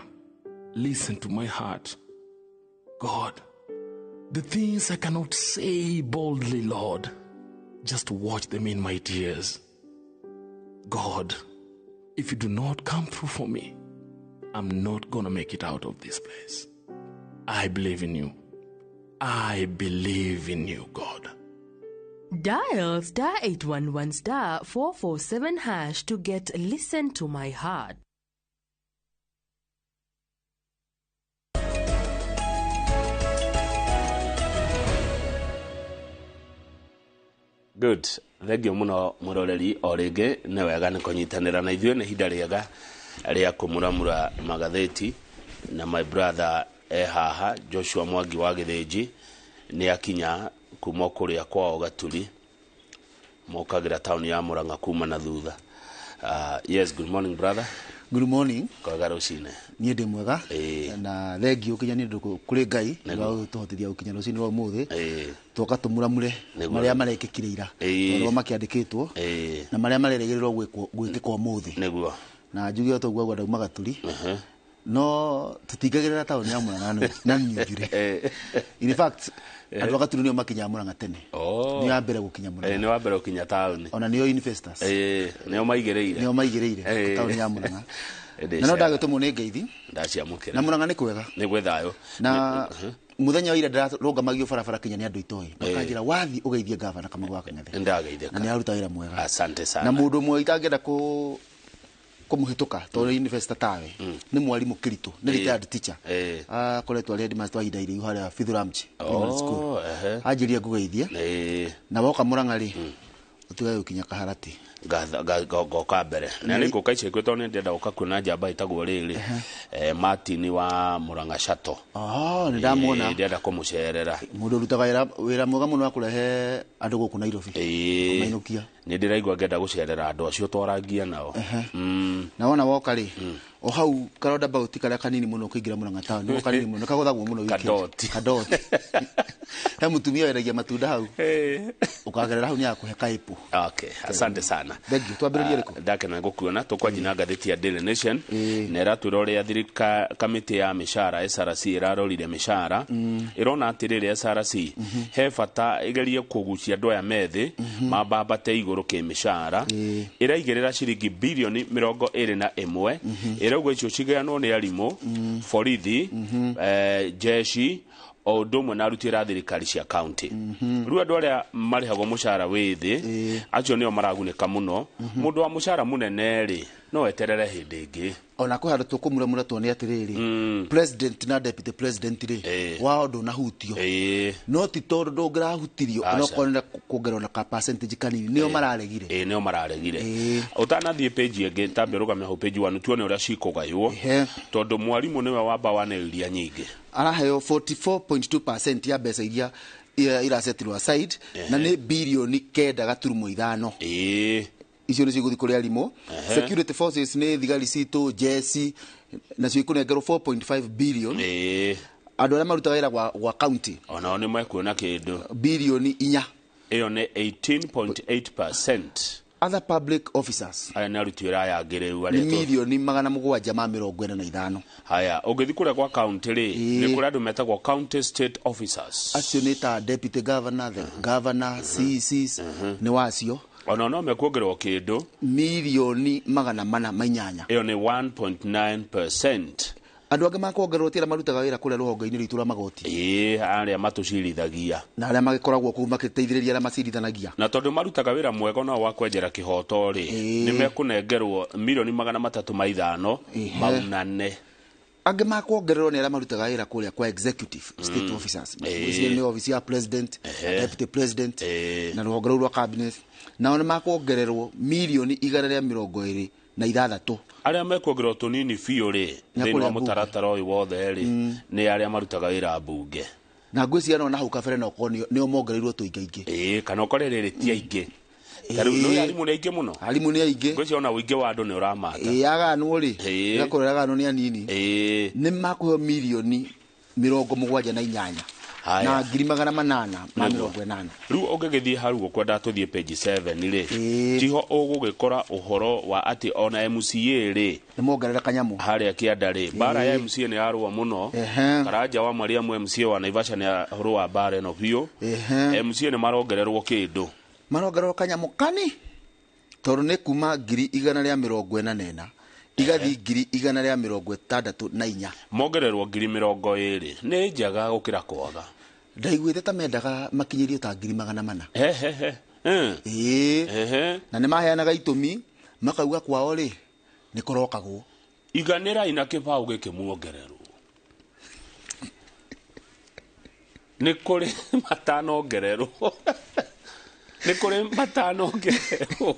listen to my heart. God, the things I cannot say boldly, Lord, just watch them in my tears. God, if you do not come through for me, I'm not gonna make it out of this place. I believe in you. I believe in you, God. Dial star 811 star 447 hash to get Listen to My Heart. Good. Thengio muno muroreri o ringi nĩ wega nĩ kũnyitanĩra na ithuĩ nĩ ihinda rĩega rĩa kũmuramura magathĩti na my brother e haha Joshua Mwangi wa Gĩthĩnji nĩ akinya kuma kũrĩa kwao Gaturi mokagĩra taũni ya Murang'a kuma na thutha. Yes, good morning brother. Good morning. Kwega rũcinĩ. Niĩ ndĩ mwega na thengio kinya nĩ ũndũ kũrĩ Ngai wa gũtũhotithia gũkinya rũcinĩ rwa ũmũthĩ twoka tũmuramure marĩa marekĩkire ira tondũ makĩandĩkĩtwo na marĩa marerĩgĩrĩrwo gwĩkĩka ũmũthĩ. Nĩguo. Na njuge o toguo ndauma Gaturi no tũtingagĩrĩra taũni ya Murang'a na niĩ. In fact andũ a Gaturi nĩo makinyaga Murang'a tene. Nĩo a mbere gũkinya Murang'a. Nĩo a mbere gũkinya taũni. Ona nĩo investors. Nĩo maigĩrĩire. Nĩo maigĩrĩire taũni ya Murang'a. Na no ndagĩtũmwo nĩ ngeithi. Ndaciamũkĩra. Na Murang'a nĩ kwega. Nĩ gwĩ thayũ. Na muthenya wa ira ndĩrarũngamagio barabara kinya nĩ andũ itoĩ. Makanjĩra wathi ũgeithie gavana Kamau wa Kang'ethe. Ndageithĩka. Na nĩ aruta wĩra mwega. Asante sana. Na mũndũ ũmwe itangĩenda kũmũhĩtũka tondũ investor tawe nĩ mwarimũ Kĩritũ, nĩ retired teacher, akoretwo arĩ headmaster wa ihinda iraihu harĩa Fithuramji Primary School. Anjĩria ngũgeithie na woka Murang'a rĩ ũtigage gũkinya Kaharati. Ngoka mbere na nĩ ngũka ica ikuhĩ tondũ nĩ ndĩrenda gũka kuona njamba ĩtagwo rĩrĩ Martin wa Murang'a Shuttle. Nĩ ndamuona. Ndĩrenda kũmũcerera. Mũndũ ũrutaga wĩra mwega mũno wa kũrehe andũ gũkũ Nairobi. Kũmainũkia. Nĩ ndĩraigua ngĩenda gũcerera andũ acio twarangia nao. Na wona woka rĩ o hau karoundabout karĩa kanini mũno ũkĩingĩra Murang'a town nĩko kanini mũno kagũthagwo mũno weekend. Kadoti. He mũtumia wendagia matunda hau. Ũkagerera hau nĩ akũhe kaĩpũ. Okay, asante sana. Thank you. Twambĩrĩrie rĩkũ? Ndakena gũkuona tũkwanjia na ngathĩti ya Daily Nation na ĩratwĩra ũrĩa thirikari kamĩtĩ ya mĩcara SRC ĩrarorire mĩcara ĩrona atĩrĩrĩ SRC he bata ĩgerie kũgucia andũ aya methĩ mambambate igũrũ kĩmĩcara ĩraigĩrĩra ciringi bilioni 21 ĩrauga icio cigayanwo nĩ arimũ, borithi, jeshi o ũndũ ũmwe na aruti wĩra a thirikari cia county. Rĩu andũ arĩa marĩhagwo mũcara wĩ thĩ acio nĩo maragunĩka mũno. Mũndũ wa mũcara mũnene rĩ no eterere hĩndĩ ĩngĩ. Ona kwĩ handũ tũkũmuramura tuone atĩrĩrĩ president na deputy president rĩ wao ndũnahutio no ti tondũ ndũngĩrahutirio onokorwo nĩ kuongererwo na ka percentage kanini nĩo mararegire. Nĩo mararegire. Ũtanathiĩ page ĩngĩ tambe ũrũgame hau page 1 tuone ũrĩa cikũgaywo tondũ mwarimũ nĩwe wamba wanĩrĩria nyingĩ. Araheo 44.2% ya mbeca iria irasetirwo aside na nĩ bilioni 9.5. Icio nĩcio igũthiĩ kũrĩ arimũ. Security forces nĩ thigari citũ, jeci nacio ikũnengerwo 4.5 billion. Andũ arĩa marutaga wĩra gwa county onao nĩ mekuona kĩndũ bilioni 4. Ĩyo nĩ 18.8%. Other public officers aya nĩ aruti wĩra aya angĩ rĩu nĩ arĩa milioni 745. Haya, ũngĩthiĩ kũrĩa kwa county rĩ nĩ kũrĩ andũ metagwo county state officers. Acio nĩ ta deputy governor, the governor, CCs nĩ wacio. Ona no mekuongererwo kĩndũ milioni 408. Ĩyo nĩ 1.9%. Andũ angĩ makuongererwo ti arĩa marutaga wĩra kũrĩa rũhonge-inĩ rwitũ rwa magoti. Arĩa matũcirithagia na arĩa magĩkoragwo kũu magĩteithĩrĩria arĩa macirithanagia. Na tondũ marutaga wĩra mwega nao wa kwenjera kĩhoto rĩ nĩ mekũnengerwo milioni 305 maunane. Angĩ makuongererwo nĩ arĩa marutaga wĩra kũrĩa kwa executive state officers. Icio nĩ office ya president, deputy president na rũhonge rũu rwa cabinet. Nao nĩ makuongererwo milioni 126. Arĩa mekuongererwo tũnini biũ rĩ thĩinĩ wa mũtaratara ũyũ wothe rĩ nĩ arĩa marutaga wĩra mbunge. Na ngwĩciria no na hau kabere no korwo nĩo mongereirwo tũingaingĩ. Ĩĩ, kana ũkore rĩrĩ ti aingĩ. Ta rĩu nĩ arimũ nĩ aingĩ mũno. Arimũ nĩ aingĩ. Ngwĩciria ona ũingĩ wa andũ nĩ ũramata. Ĩĩ, aganwo rĩ, ĩgakorwo aganwo nĩ anini. Ĩĩ. Nĩ makũheo mirioni 78 na 880. Rĩu ũngĩgĩthiĩ hau ũkwenda tũthiĩ page 7 rĩ, tiho ũgũgĩkora ũhoro wa atĩ ona MCA rĩ nĩ mongerera kanyamũ harĩa kĩanda rĩ, mbara ya MCA nĩ yarũa mũno. Karanja wa Mariamu MCA wa Naivasha nĩ arũa mbara ĩno biũ. MCA nĩ marongererwo kĩndũ, marongererwo kanyamũ kani tondũ nĩ kuma 144 igathi 164. Mongererwo 20,000. Nĩ njega gũkĩra kwaga. Ndaiguĩte ta mendaga makinyĩrio ta 400. Hehehe. Ĩĩ. Na nĩ maheanaga itũmi makauga kwao rĩ nĩ kũrokagwo. Iganĩrai na kĩbaũ gĩkĩ muongererwo. Nĩ kũrĩ matanongererwo. Nĩ kũrĩ matanongererwo.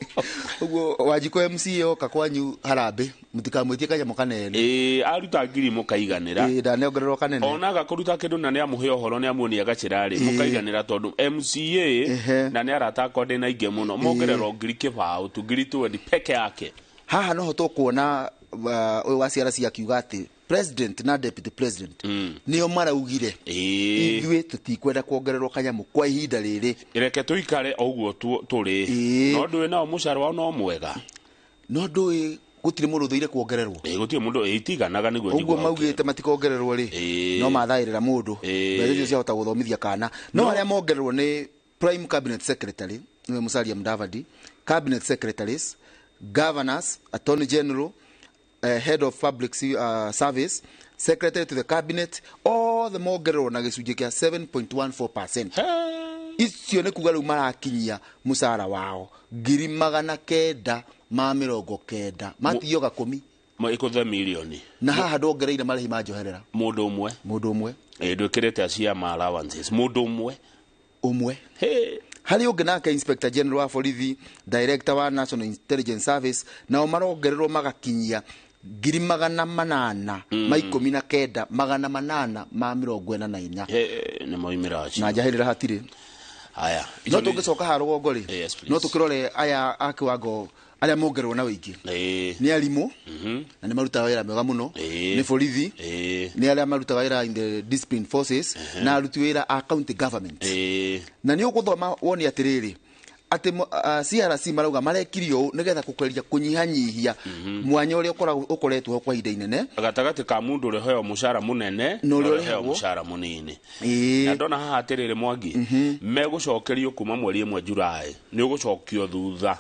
Ũguo Wanjikũ MCA oka kwanyu harambĩ mũtikamwĩtie kanyamũ kanene. Ĩĩ, aruta ngiri mũkaiganĩra. Ĩĩ, ndanongererwo kanene. Onaga kũruta kĩndũ na nĩamũhe ũhoro nĩamuonia gacĩra rĩ, mũkaiganĩra tondũ MCA na nĩ arata akwa ndĩna aingĩ mũno mongererwo 20,000 tu, 20,000 peke yake. Haha noho tũkuona ũyũ wa CRC akiuga atĩ president na deputy president nĩo maraugire ithuĩ tũtikwenda kuongererwo kanyamũ kwa ihinda rĩrĩ, reke tũikare ũguo tũrĩ. No ndũĩ nao mũcara wao no mwega, no ndũĩ gũtirĩ mũndũ ũthũire kuongererwo. Gũtirĩ mũndũ itiganaga nĩguo ũguo maugĩte matikongererwo rĩ, no mathaĩrĩra mũndũ mbeca icio ciahota gũthomithia kana. No arĩa mongererwo nĩ prime cabinet secretary nĩwe Musalia Mudavadi, cabinet secretaries, governors, attorney general, head of public service, secretary to the cabinet, all the mongererwo na gĩcunjĩ kĩa 7.14%. Icio nĩ kuga rĩu marakinyia mũcara wao 990 matigio 10 ĩkũthe milioni. Na haha ndongereire marĩhi ma njoherera mũndũ ũmwe, mũndũ ũmwe. Ndwĩkĩrĩte acia ma allowances mũndũ ũmwe ũmwe. Harĩ ũngĩ nake Inspector General wa borithi, Director wa National Intelligence Service, nao marongererwo magakinyia 819 844. Nĩ moimĩra acio. Na njahĩrĩra hatirĩ. Haya. No tũngĩcoka haha rũgongo rĩ, no tũkĩrore aya a kĩwango arĩa mongererwo na ũingĩ. Nĩ arimũ, na nĩ marutaga wĩra mwega mũno, nĩ borithi, nĩ arĩa marutaga wĩra in the discipline forces, na aruti wĩra a county government. Na nĩ ũgũthoma wone atĩrĩrĩ atĩ CRC marauga marekirio ũũ nĩgetha kũgeria kũnyihanyihia mwanya ũrĩa ũkoretwo ho kwa ihinda inene gatagatĩ ka mũndũ ũrĩa ũheo mũcara mũnene na ũrĩa ũheo mũcara mũnini. Na ndona haha atĩrĩrĩ Mwangi, megũcokerio kuma mweri 1 Julai, nĩ ũgũcokio thutha.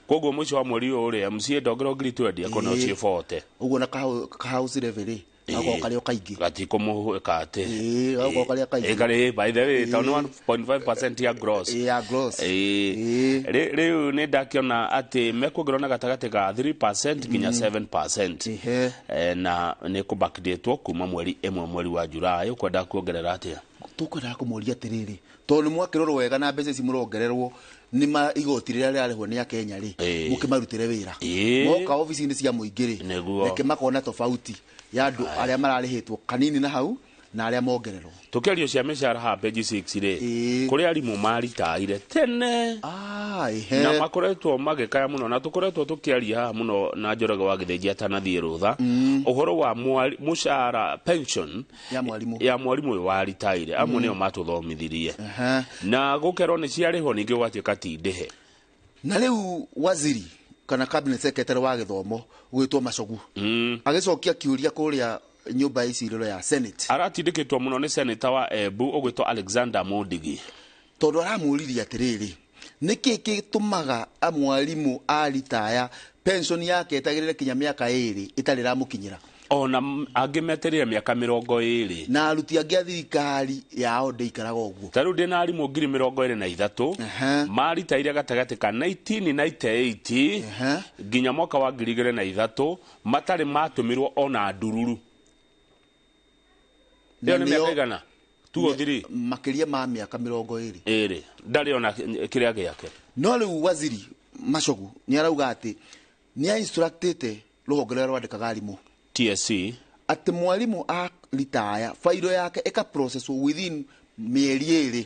Koguo mũico wa mweri ũyũ rĩ, MCA ndongerwo 20,000 akorwo no ciĩ 40. Ũguo na ka house level rĩ, gakorwo karĩ o kaingĩ. Gatikũmũhĩka atĩ. Ĩĩ, gakorwo karĩ o kaingĩ. Ĩĩ, by the way, tondũ 1.5% ya gross. Ĩĩ, ya gross. Ĩĩ. Rĩu nĩ ndakĩona atĩ mekuongererwo na gatagatĩ ka 3% nginya 7%. Na nĩ kũbackdatwo kuma mweri 1 mweri wa Julai. Ũkwenda kuongerera atĩa? Tũkwendaga kũmũria atĩrĩrĩ, tondũ nĩ mwakĩrorwo wega na mbeca ici mũrongererwo nĩ ma igoti rĩrĩa rĩarĩhwo nĩ Akenya rĩ, mũkĩmarutĩre wĩra. Moka obici-inĩ cia mũingĩ rĩ, reke makona tofauti ya andũ arĩa mararĩhĩtwo kanini na hau na arĩa mongererwo. Tũkĩario cia mĩcara haha page 6 rĩ, kũrĩ arimũ maritaire tene na makoretwo magĩkaya mũno, na tũkoretwo tũkĩaria haha mũno na Njoroge wa Gĩthĩnji atanathiĩ rũtha ũhoro wa mũcara pension ya mwarimũ, ya mwarimũ ũyũ waritaire. Amwe nĩo matũthomithirie na gũkerwo nĩ ciarĩhwo ningĩ gwatuĩka ti ndĩhe. Na rĩu waziri kana cabinet secretary wa gĩthomo ũgwĩtwo Machogu agĩcokia kĩũria kũrĩa nyũmba ya icirĩro ya Senate. Aratindĩkĩtwo mũno nĩ senator wa Embu ũgwĩtwo Alexander Mundigi, tondũ aramũririe atĩrĩrĩ, nĩkĩ gĩtũmaga mwarimũ aritaya pension yake ĩtagĩrĩre kinya mĩaka 2 ĩtarĩ ĩramũkinyĩra, ona angĩ metereire mĩaka 20, na aruti angĩ a thirikari yao ndĩikaraga ũguo. Ta rĩu ndĩna arimũ 23,000 maritaire gatagatĩ ka 1998 nginya mwaka wa 2003 matarĩ matũmirwo ona ndururu. Ĩyo nĩ mĩaka igana? 2 or 3? Makĩria ma mĩaka 20. Ĩrĩ ndarĩ ona kĩrĩa gĩake. No rĩu waziri Machogu nĩ arauga atĩ nĩ ainstructĩte rũhonge rũrĩa rwandĩkaga arimũ TSC atĩ mwarimũ a ritaya fairo yake ĩka process within Mĩeri 2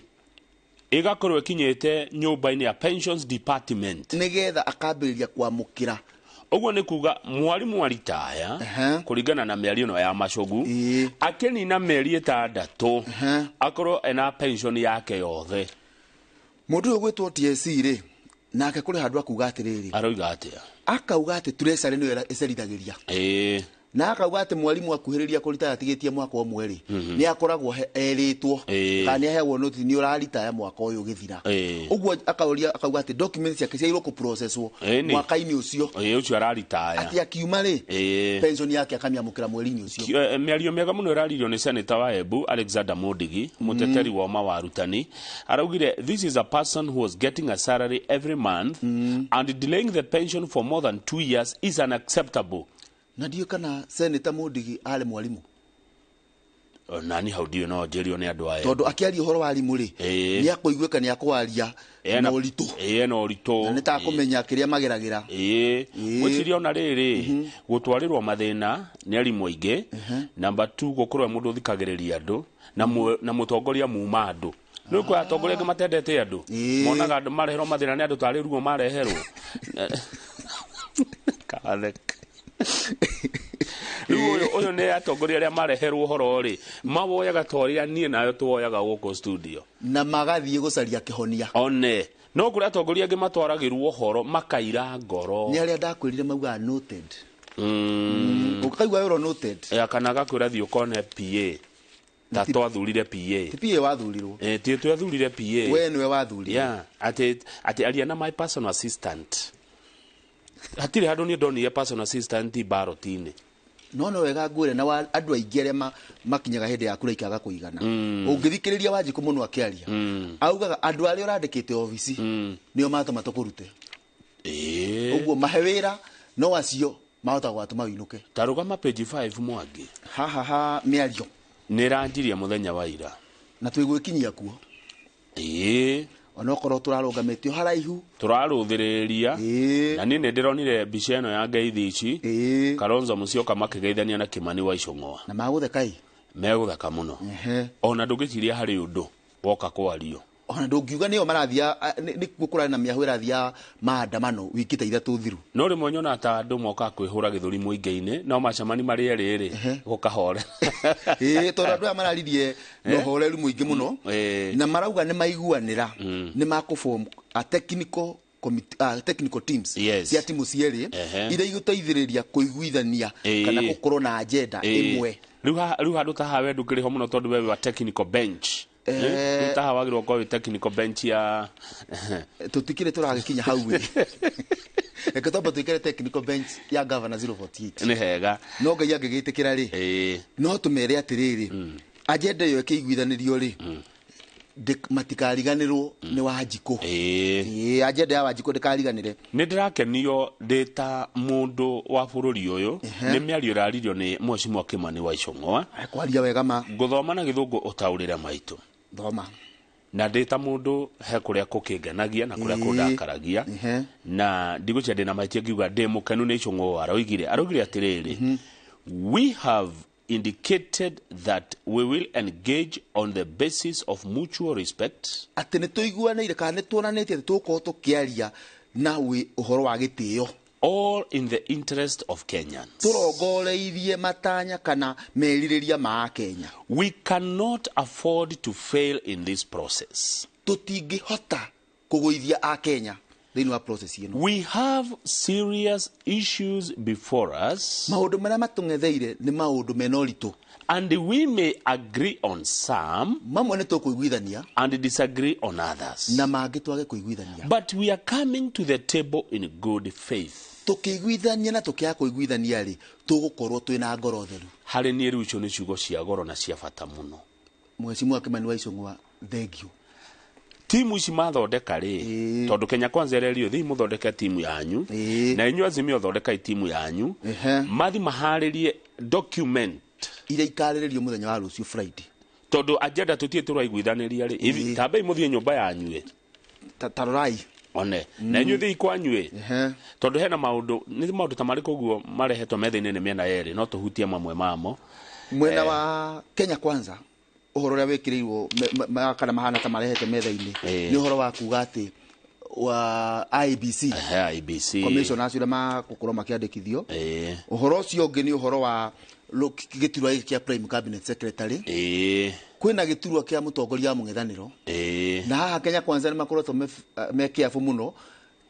ĩgakorwo ĩkinyĩte nyũmba-inĩ ya pensions department nĩgetha akambĩrĩria kwamũkĩra. Ũguo nĩ kuga mwarimũ aritaya kũringana na mĩario ĩno ya Machogu akĩnina mĩeri 6 akorwo ena pension yake yothe. Mũndũ ũyũ gwĩtwo TSC rĩ, nake kũrĩ handũ akuga atĩrĩrĩ, aroiga atĩa? Akauga atĩ treasury nĩyo ĩcerithagĩria. Na akauga atĩ mwarimu akuhĩrĩria kũritaya atigĩtie mwaka ũmwe rĩ, nĩ akoragwo erĩtwo kana nĩ aheagwo notice nĩ ũraritaya mwaka ũyũ ũgĩthira. Ũguo akauria akauga atĩ documents ciake ciagĩrĩirwo kũprocesswo mwaka-inĩ ũcio. Ũcio araritaya. Atĩ akiuma rĩ, pension yake akamĩamũkĩra mweri-inĩ ũcio. Mĩario mĩega mũno ĩraririo nĩ Senator wa Embu Alexander Mundigi, mũteteri wa ũma wa arutani. Araugire this is a person who was getting a salary every month and delaying the pension for more than 2 years is unacceptable. Na ndiũ kana Senator Mundigi arĩ mwarimũ. Nani hau ndiũ no njĩrio nĩ andũ aya. Tondũ akĩaria ũhoro wa arimũ rĩ, nĩ akũiguĩka nĩ akwaria na ũritũ. Na ũritũ. Na nĩ ta kũmenya kĩrĩa mageragĩra. Gwĩciria ona rĩrĩ, gũtwarĩrwo mathĩna nĩ arimũ aingĩ. Namba 2 gũkorwo mũndũ ũthikagĩrĩria andũ na mũtongoria muma andũ. Rĩu kwĩ atongoria angĩ matendete andũ. Monaga andũ mareherwo mathĩna nĩ andũ tarĩ ruo mareherwo. Katheka. Rĩu ũyũ nĩ atongoria arĩa mareherwo ũhoro rĩ, mawoyaga ta ũrĩa niĩ nayo tuoyaga gũkũ studio. Na magathiĩ gũcaria kĩhonia. One, no kũrĩ atongoria angĩ matwaragĩrwo ũhoro makaira ngoro. Nĩ arĩa ndakwĩrire maugaga noted. Ũkaigua wĩrwo noted. Kana agakwĩra thiĩ ũkone PA. Ta twathurire PA. Ti PA wathurirwo. Ti twathurire PA. We nĩwe wathurirwo. Yeah, atĩ aria na my personal assistant. Hatirĩ handũ niĩ ndonire personal assistant baroti-inĩ. No no wega ngwĩre na andũ aingĩ arĩa makinyaga hĩndĩ ya kura ikaga kũigana. Ũngĩthikĩrĩria Wanjikũ mũno akĩaria, augaga andũ arĩa ũrandĩkĩte obici nĩo matũma tũkũrute. Ũguo mahe wĩra no acio mahota gwatũma ũinũke. Ta rũgama page 5 Mwangi. Haha ha mĩario. Nĩ ĩranjirie mũthenya wa ira. Na twĩgwĩkinyia kuo. Onokorwo tũrarũgamĩtio haraihu tũrarũthĩrĩria. Na niĩ nĩ ndĩronire mbica ĩno ya ngeithi ici, Kalonzo Musyoka makĩgeithania na Kimani wa Ichung'wa. Na magũtheka ĩ? Megũtheka mũno. Ona ndũngĩciria harĩ ũndũ woka kwario. Ona ndũngiuga nĩo marathia nĩkuo kũrarĩ na mĩahũ ĩrathia maandamano wiki ta 3 thiru. No rĩmwe nyonaga ta andũ mokaga kwĩhũra gĩthũri mũingĩ-inĩ no macemani marĩ erĩ rĩ gũkahorera. Tondũ andũ aya mararirie na ũhoreru mũingĩ mũno na marauga nĩ maiguanĩra nĩ makũform a technical committee, technical teams cia timu cierĩ iria igũteithĩrĩria kũiguithania kana gũkorwo na agenda ĩmwe. Rĩu handũ ta haha we ndũkĩrĩ ho mũno tondũ we wĩ wa technical bench. Rĩu wagĩrĩirwo gũkorwo wĩ technical bench ya tũtikĩrĩ tũragĩkinya hau ĩ. Reke twambe tũikare technical bench ya governor 048. Nĩ hega. No Ngai angĩgĩtĩkĩra rĩ, no tũmere atĩrĩrĩ, agenda ĩyo ĩkĩiguithanĩrio rĩ, matikariganĩrwo nĩ Wanjikũ. Agenda ya Wanjikũ ndĩkariganĩre. Nĩ ndĩrakenio ndĩ ta mũndũ wa bũrũri ũyũ nĩ mĩario ĩraririo nĩ Mheshimiwa Kimani wa Ichung'wa. Kwaria wega ma. Ngũthoma na gĩthũngũ ũtaũrĩre maitũ. Thoma. Na ndĩ ta mũndũ he kũrĩa kũkĩngenagia na kũrĩa kũndakaragia. Na ndigũcia ndĩna mahĩtia ngiuga ndĩ mũkenu nĩ Ichung'wa aroigire. Aroigire atĩrĩrĩ, we have indicated that we will engage on the basis of mutual respect. Atĩ nĩ tũiguanĩire kana nĩ tuonanĩtie atĩ tũgũkorwo tũkĩaria na ũhoro wa gĩtĩo. All in the interest of Kenyans. Tũrongoreirie matanya kana merirĩria ma Kenya. We cannot afford to fail in this process. Tũtingĩhota kũgũithia a Kenya thĩinĩ wa process ĩno. We have serious issues before us. Maũndũ marĩa matũng'etheire nĩ maũndũ mena ũritũ. And we may agree on some. Mamwe nĩ tũkũiguithania. And disagree on others. Na mangĩ twage kũiguithania. But we are coming to the table in good faith. Tũkĩiguithania na tũkĩaga kũiguithania rĩ, tũgũkorwo twĩna ngoro theru. Harĩ niĩ rĩu icio nĩ ciugo cia goro na cia bata mũno. Mheshimiwa Kimani wa Ichung'wa, thank you. Timu ici mathondeka rĩ, tondũ Kenya Kwanza ĩrerio thiĩ mũthondeke timu yanyu, na inyuĩ Azimio thondekai timu yanyu, mathi maharĩrie document iria ikarĩrĩrio mũthenya wa rũciũ Friday. Tondũ agenda tũtirĩ tũraiguithanĩria rĩ, tambei mũthiĩ nyũmba yanyu ĩ. Ta rorai. One, na inyuĩ thiĩ kwanyu ĩ. Tondũ hena maũndũ, nĩ maũndũ ta marĩkũ ũguo marehetwo metha-inĩ nĩ mĩena yerĩ, no tũhutie mamwe mamo. Mwena wa Kenya Kwanza Ũhoro ũrĩa wĩkĩrĩirwo kana mahana ta marehete metha-inĩ nĩ ũhoro wa kuga atĩ wa IEBC. IEBC commission acio magũkorwo makĩandĩkithio. Ũhoro ũcio ũngĩ nĩ ũhoro wa gĩturwa gĩkĩ kĩa prime cabinet secretary. Kwĩna gĩturwa kĩa mũtongoria wa mũng'ethanĩro. Na haha Kenya Kwanza nĩ makoretwo me careful mũno,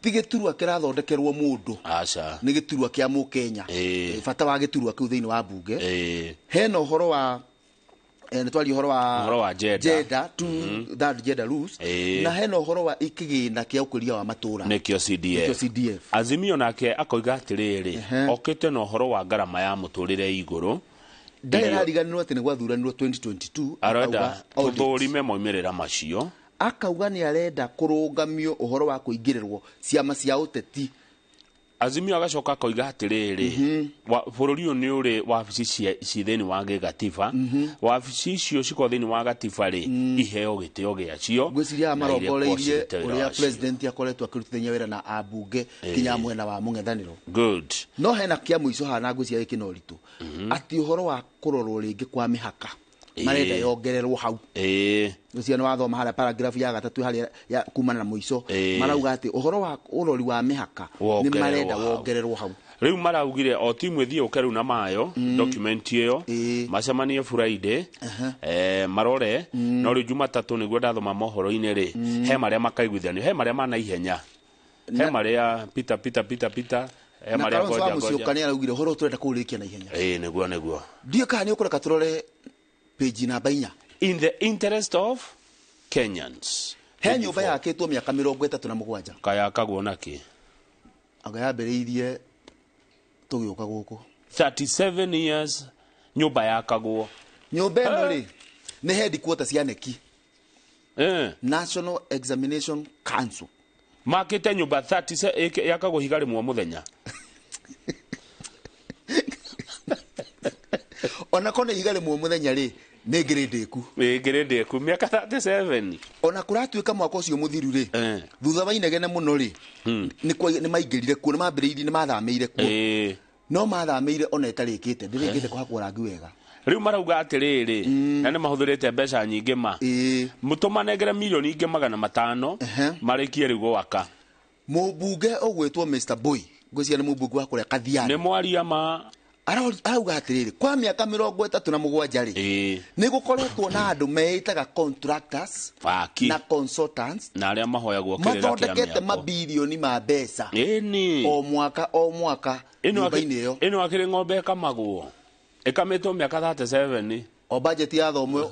ti gĩturwa kĩrathondekerwo mũndũ. Aca. Nĩ gĩturwa kĩa mũkenya. Bata wa gĩturwa kĩu thĩinĩ wa bunge. Hena ũhoro wa nĩ twaria ũhoro wa gender, two third gender rules, na hena ũhoro wa ikĩgĩna kĩa ũkũria wa matũra, nĩkĩo CDF. Azimio nake akoiga atĩrĩrĩ, okĩte na ũhoro wa ngarama ya mũtũrĩre igũrũ. Ndarĩ arariganĩrwo atĩ nĩ gwathuranirwo 2022, arenda tũthũrime moimĩrĩra macio. Akauga nĩ arenda kũrũngamio ũhoro wa kũingĩrĩrwo ciama cia ũteti. Azimio agacoka akoiga atĩrĩrĩ, bũrũri ũyũ nĩ ũrĩ wabici ci thĩinĩ wa gĩgatiba, wabici icio cikorwo thĩinĩ wa gatiba rĩ, iheo gĩtĩo gĩacio. Ngwĩciria marongoreirie ũrĩa president akoretwo akĩrutithania wĩra na ambunge kinya mwena wa mũng'ethanĩro. Good. No hena kĩa mũico haha na ngwĩciria gĩkĩ na ũritũ, atĩ ũhoro wa kũrorwo rĩngĩ kwa mĩhaka marenda yongererwo hau. Ũcio nĩ wathoma harĩa paragraph ya gatatũ harĩa ya kumana na mũico, marauga atĩ ũhoro wa ũrori wa mĩhaka nĩ marenda wongererwo hau. Rĩu maraugire o timu ĩthiĩ ũke rĩu na mayo document ĩyo, macemanie Friday, marore, no rĩu Jumatatũ nĩguo ndathoma mohoro-inĩ rĩ, he marĩa makaiguithanio, he marĩa ma naihenya, he marĩa pita pita pita pita, he marĩa ngoja ngoja. Na araugire ũhoro tũrenda kũũrĩkia naihenya. Nĩguo nĩguo. Ndiũĩ kana nĩ ũkũreka tũrore page namba 4. In the interest of Kenyans. He nyũmba yakĩtwo mĩaka 37. Kayakagwo nakĩ? Anga yambĩrĩirie tũgĩũka gũkũ. 37 years nyũmba yakagwo. Nyũmba ĩno rĩ nĩ headquarters cia NEC. National Examination Council. Makĩte nyũmba 37 yakagwo higa rĩmwe mũthenya. Ona kone ihiga rĩmwe mũthenya rĩ nĩ grade ĩku. Grade ĩku mĩaka 37. Ona kũratuĩka mwaka ũcio mũthiru rĩ, thutha wa inegene mũno rĩ, nĩ maingĩrire kuo, nĩ mambĩrĩirie, nĩ mathamĩire kuo. No mathamĩire ona ĩtarĩkĩte, ndĩrĩkĩte kũhakwo rangi wega. Rĩu marauga atĩrĩrĩ, na nĩ mahũthĩrĩte mbeca nyingĩ ma. Mũtũmanengere milioni ingĩ 500 marĩkie rĩu gwaka. Mũmbunge ũgwĩtwo Mr Boy, ngwĩciria nĩ mũmbunge wa kũrĩa Kathiani. Nĩ mwaria ma arauga atĩrĩrĩ, kwa mĩaka 37 rĩ, nĩ gũkoretwo na andũ meĩtaga contractors na consultants na arĩa mahoyagwo kĩrĩra kĩa mĩako, mathondekete mabirioni ma mbeca o mwaka o mwaka nyũmba-inĩ ĩyo. Ĩno akĩrĩ ng'ombe ĩkamagwo ĩkamĩtwo mĩaka 37, o budget ya thomwo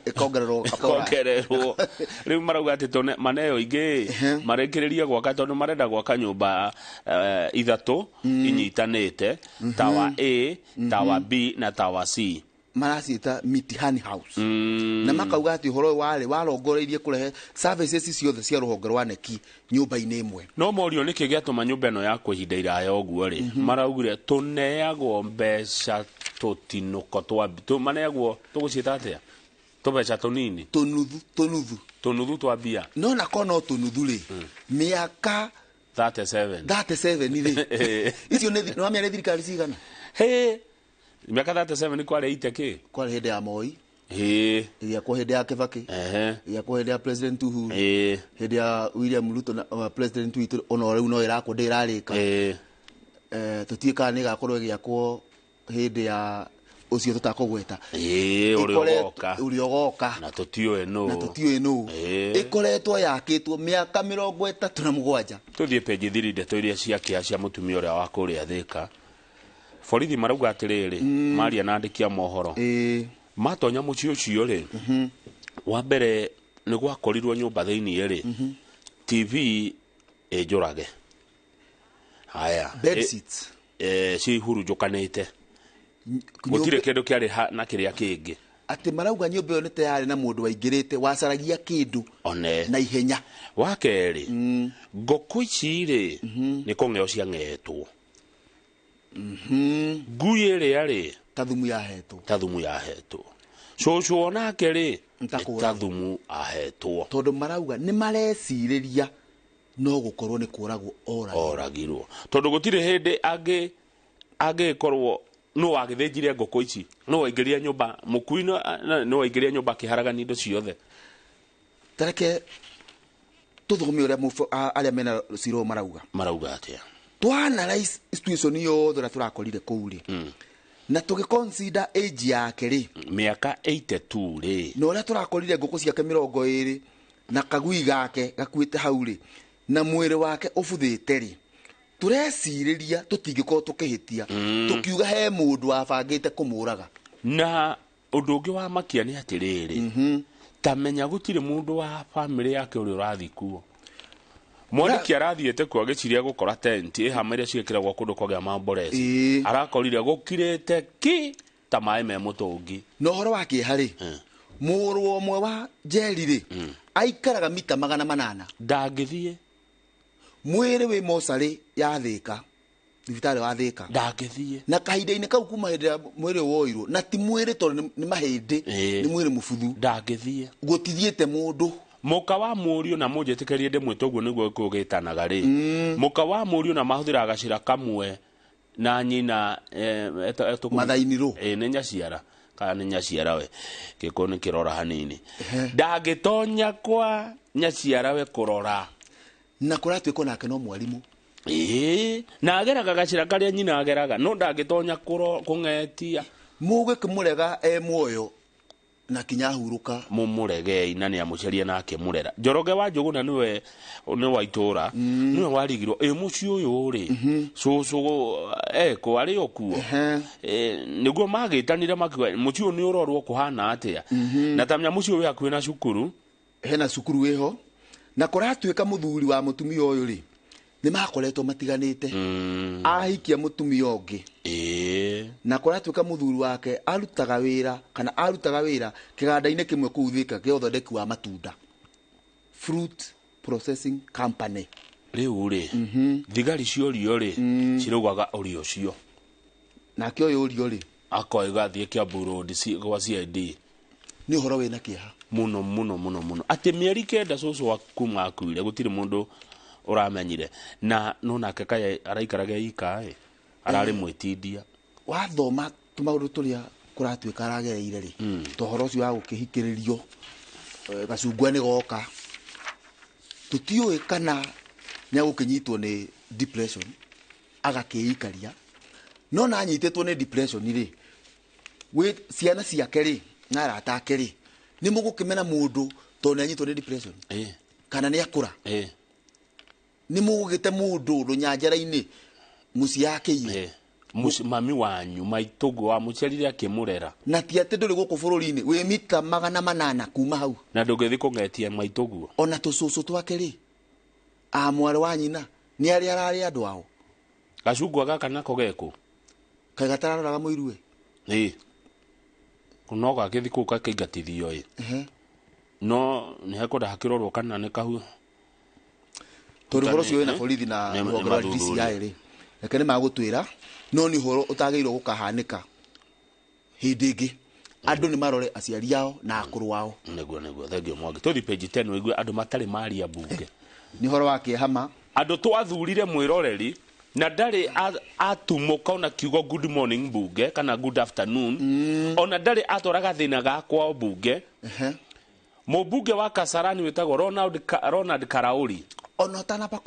ĩkongererwo ĩkongererwo. Rĩu marauga atĩ maneo ingĩ marĩkĩrĩrie gwaka tondũ marenda gwaka nyũmba ithatũ inyitanĩte, Tower A, Tower B na Tower C. Maraciĩta Mitihani House. Na makauga atĩ ũhoro ũyũ warĩ warongoreirie kũrehe services ciothe cia rũhonge rwa NEC nyũmba-inĩ ĩmwe. No morio nĩkĩ gĩatũma nyũmba ĩno yakwo ihinda iraya ũguo rĩ, maraugire tũneagwo mbeca tũtinũko twa maneagwo tũgũciĩta atĩa, tũbeca tũnini, tũnuthu tũnuthu tũnuthu twa mbia. No nako no tũnuthu rĩ, mĩaka 37 rĩ, icio nĩ wamĩarĩ thirikari cigana? Mĩaka 37 nĩ kwarĩ ite kĩ? Kwarĩ hĩndĩ ya Moi. Ĩgĩakwo hĩndĩ ya Kibaki. Ĩgĩakwo hĩndĩ ya President Uhuru. Hĩndĩ ya William Ruto na President witũ ona rĩu no ĩrakwo ndĩrarĩka. Tũtiĩ kana nĩ ĩgakorwo ĩgĩakwo hĩndĩ ya ũcio tũtakũgweta. Ũrĩa ũgoka. Na tũtiũĩ nũ. Na tũtiũĩ nũ. Ĩkoretwo yakĩtwo mĩaka 37. Tũthiĩ page 3 ndeto iria cia kĩa cia mũtumia ũrĩa wa kũrĩa Thĩka. Borithi marauga atĩrĩrĩ, maria na andĩki a mohoro, matonya mũciĩ ũcio rĩ, wa mbere nĩ gwakorirwo nyũmba thĩinĩ rĩ, TV ĩnjũrage. Haya, bed sheets cihurunjũkanĩte, gũtirĩ kĩndũ kĩarĩ na kĩrĩa kĩngĩ. Atĩ marauga nyũmba ĩyo nĩ ta yarĩ na mũndũ waingĩrĩte wacaragia kĩndũ one na ihenya. Wa kerĩ, ngũkũ ici rĩ, nĩ kũng'eo ciang'etwo. Ngui ĩrĩa rĩ, ta thumu yahetwo, ta thumu yahetwo. Cũcũ onake rĩ, ta thumu ahetwo. Tondũ marauga nĩ marecirĩria no gũkorwo nĩ kũragwo oragirwo. Tondũ gũtirĩ hĩndĩ angĩkorwo No wagĩthĩnjire ngũkũ ici, no waingĩrire nyũmba mũkui, no waingĩrire nyũmba akĩharagania indo ciothe. Tareke tũthome ũrĩa arĩa mena cira ũyũ marauga. Marauga atĩa? Twa analyze situation yothe ũrĩa tũrakorire kũu rĩ, na tũgĩ consider age yake rĩ, mĩaka 82 rĩ, na ũrĩa tũrakorire ngũkũ ciake 20 na kagui gake gakuĩte hau rĩ, na mwĩrĩ wake ũbuthĩte rĩ, tũrecirĩria tũtingĩkorwo tũkĩhĩtia tũkiuga he mũndũ wabangĩte kũmũraga. Na ũndũ ũngĩ wa makia nĩ atĩrĩrĩ, ta menya gũtirĩ mũndũ wa bamĩrĩ yake ũrĩa ũrathiĩ kuo. Mwandĩki arathiĩte kuo agĩciria gũkora tenti ĩhama iria ciĩkĩragwo kũndũ kwagĩa mamboreci, arakorire gũkirĩte ki ta maĩ me mũtũngi. Na ũhoro wa kĩeha rĩ, mũrũ ũmwe wa Njeri rĩ, aikaraga mita 800, ndangĩthiĩ. Mwĩrĩ wĩ mocarĩ ya Thĩka, thibitarĩ wa Thĩka, ndangĩthiĩ. Na kahinda-inĩ kau kuma hĩndĩ ĩrĩa mwĩrĩ woirwo, na ti mwĩrĩ tondũ nĩ mahĩndĩ, nĩ mwĩrĩ mũbuthu, ndangĩthiĩ. Gũtithiĩte mũndũ. Mũka wa mũriũ, na mũnjĩtĩkĩrie ndĩmwĩte ũguo nĩguo gĩkũyũ gĩtanaga rĩ, mũka wa mũriũ na mahũthĩraga gacĩra kamwe na nyina Mathai-Nirũ. Nĩ nyaciara kana nĩ nyaciara we, gĩkũyũ nĩ kĩrora hanini, ndangĩtonya kwa nyaciara we kũrora. Na kũratuĩka nake no mwarimũ. Ĩĩ, na ageraga gacĩra karĩa nyina ageraga, no ndangĩtonya kũng'etia. Mũgĩkĩmũrega e muoyo na kinya hurũka. Mũmũregei na nĩ amũcaria na akĩmũrera. Njoroge wa Njũgũna nĩwe nĩ wa itũra, nĩwe warigirwo ĩ mũciĩ ũyũ rĩ, cũcũ eko arĩ o kuo. Nĩguo magĩtanire makiuga mũciĩ ũyũ nĩ ũrorwo kũhana atĩa, na tamenya mũciĩ ũyũ wĩ hakuhĩ na cukuru. Hena cukuru wĩho, na kũratuĩka mũthuri wa mũtumia ũyũ rĩ, nĩ makoretwo matiganĩte, ahikia mũtumia ũngĩ. Na kũratuĩka mũthuri wake arutaga wĩra, kana arutaga wĩra kĩganda-inĩ kĩmwe kũu Thĩka kĩa ũthondeki wa matunda, fruit processing company. Rĩu rĩ, thigari ciorio rĩ, ciraugaga ũrĩ ũcio. Nake ũyũ ũrio rĩ, akoiga thiĩ Kiambu Road gwa CID. Nĩ ũhoro wĩna kĩeha mũno mũno mũno mũno, atĩ mĩeri 9 cũcũ wa kuma akuire gũtirĩ mũndũ ũramenyire, na no nake kaya araikaraga ika ĩ, ararĩ mwĩtindia. Wathoma tũmaũndũ tũrĩa kũratuĩka aragereire rĩ, ta ũhoro ũcio wa gũkĩhikĩrĩrio, gacungwa nĩ goka, tũtiũĩ kana nĩ agũkĩnyitwo nĩ depression agakĩikaria, no na anyitĩtwo nĩ depression rĩ, wĩ ciana ciake rĩ na arata ake rĩ, nĩ mũgũkĩmena mũndũ tondũ nĩ anyitwo nĩ depression kana nĩ akũra, nĩ mũgũgĩte mũndũ rũnyanjara-inĩ mũciĩ akĩire. Mami wanyu maitũguo wamũciarire akĩmũrera, na ti atĩ ndũrĩ gũkũ bũrũri-inĩ, wĩ mita 800 kuma hau, na ndũngĩthiĩ kũng'etia maitũguo. Ona tũcũcũ twake rĩ, a mwarĩ wa nyina nĩ arĩa ararĩ andũ ao. Gacungwa gaka nako gekũ kaĩ gatararoraga mũirue? Ĩĩ, no gagĩthiĩ kũu gakĩingatithio ĩ, no nĩ hekwenda hakĩrorwo kana nĩ kahu, tondũ ũhoro ũcio wĩna borithi na rũhonge rwa DCI rĩ, reke nĩ magũtwĩra, no nĩ ũhoro ũtagĩrĩirwo gũkahanĩka hĩndĩ ĩngĩ. Andũ nĩ marore aciari ao na akũrũ ao. Nĩguo thengio Mwangi. Tũthiĩ page 10 ũigue andũ matarĩ maria mbunge. Nĩ ũhoro wa kĩeha ma. Andũ twathurire mwĩroreri na ndarĩ atumũka ona kiugo good morning mbunge kana good afternoon, ona ndarĩ atwara gathĩna gakwa mbunge. Mũmbunge wa Kasarani wĩtagwo Ronald Karauri. Ona ũtanamba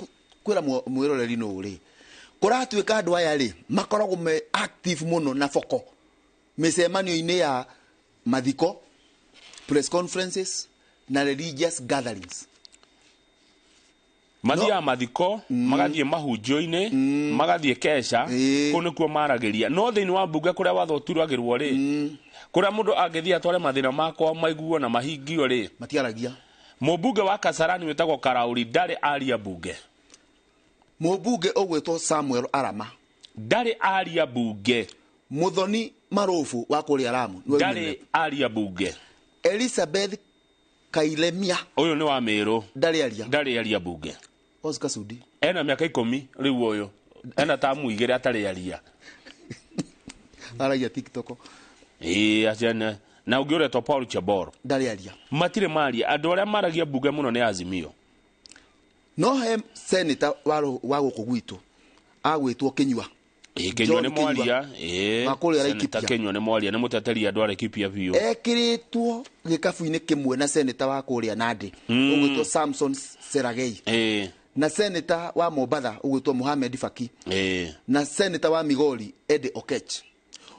kwĩra mwĩroreri nũ rĩ, kũratuĩka andũ aya rĩ makoragwo me active mũno na boko mĩcemanio-inĩ ya mathiko, press conferences na religious gatherings. Mathiaga mathiko, magathiĩ mahunjio-inĩ, magathiĩ kesha, kũu nĩkuo maragĩria. No thĩinĩ wa mbunge kũrĩa watho ũturagĩrwo rĩ, kũrĩa mũndũ angĩthiĩ atware mathĩna makwa maiguo na mahingio rĩ, matiaragia. Mũmbunge wa Kasarani wĩtagwo Karauri ndarĩ aria mbunge. Mũmbunge ũgwĩtwo Samuel Arama ndarĩ aria mbunge. Muthoni Marufu wa kũrĩa Lamu ndarĩ aria mbunge. Elizabeth Kailemia ũyũ nĩ wa Meru ndarĩ aria, ndarĩ aria mbunge. Oscar Sudi ena mĩaka 10 rĩu, ũyũ ena tamu 2 atarĩ aria. Aragia TikTok. Ĩĩ aciana. Na ũngĩ ũretwo Paul Chebor ndarĩ aria. Matirĩ maria. Andũ arĩa maragia mbunge mũno nĩ Azimio. No he senator wa gũkũ gwitũ agwĩtwo Kinyua. Kinyua nĩ mwaria Wa kũrĩa Laikipia. Kinyua nĩ mwaria nĩ mũteteri andũ a Laikipia biũ. Ekĩrĩtwo gĩkabu-inĩ kĩmwe na seneta wa kũrĩa Nandi ũgwĩtwo Samson Seragei, na seneta wa Mombatha ũgwĩtwo Mohamed Faki, na seneta wa Migori Eddie Okech.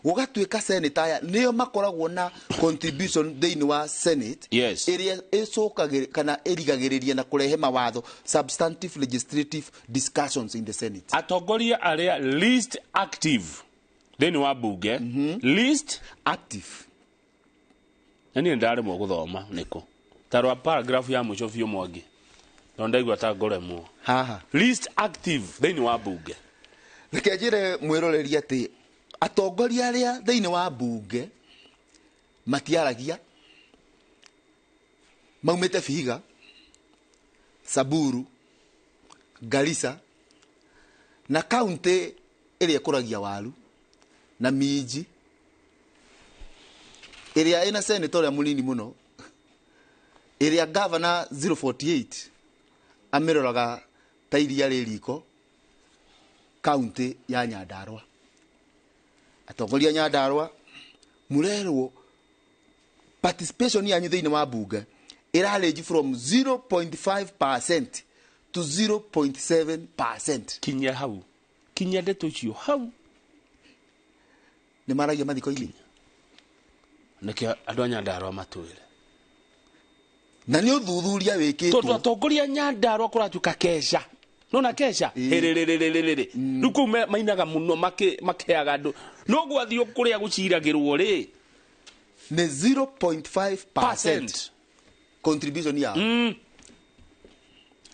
Gũgatuĩka seneta aya nĩo makoragwo na contribution thĩinĩ wa Senate ĩrĩa ĩcokagĩrĩria kana ĩrigagĩrĩria na kũrehe mawatho, substantive legislative discussions in the Senate. Atongoria arĩa least active thĩinĩ wa bunge, least active, na niĩ ndaremwo gũthoma nĩkũ ta rwa paragraph ya mũico biũ Mwangi, no ndaigua ta ngoremwo haha. Least active thĩinĩ wa bunge. Reke njĩre mwĩroreri atĩ atongoria arĩa thĩinĩ wa bunge matiaragia, maumĩte Vihiga, Samburu, Garissa na kaunti ĩrĩa ĩkũragia waru na minji, ĩrĩa ĩna senator ũrĩa mũnini mũno, ĩrĩa governor 048 amĩroraga ta iria rĩ riko, kaunti ya Nyandarua. Atongoria Nyandarua murerwo participation yanyu thĩinĩ wa bunge ĩra range from 0.5% to 0.7%. Kinya hau, kinya ndeto icio hau. Nĩ maragia mathiko-inĩ. Nĩkĩo andũ a Nyandarua matwĩre. Na nĩ ũthuthuria wĩkĩtwo. Tondũ atongoria Nyandarua kũratuĩka keca. Nona keca rĩrĩrĩrĩrĩ rĩu kũu mainaga mũno makĩaga andũ no gwathiĩ kũrĩa gũciragĩrwo rĩ nĩ 0.5% contribution yao.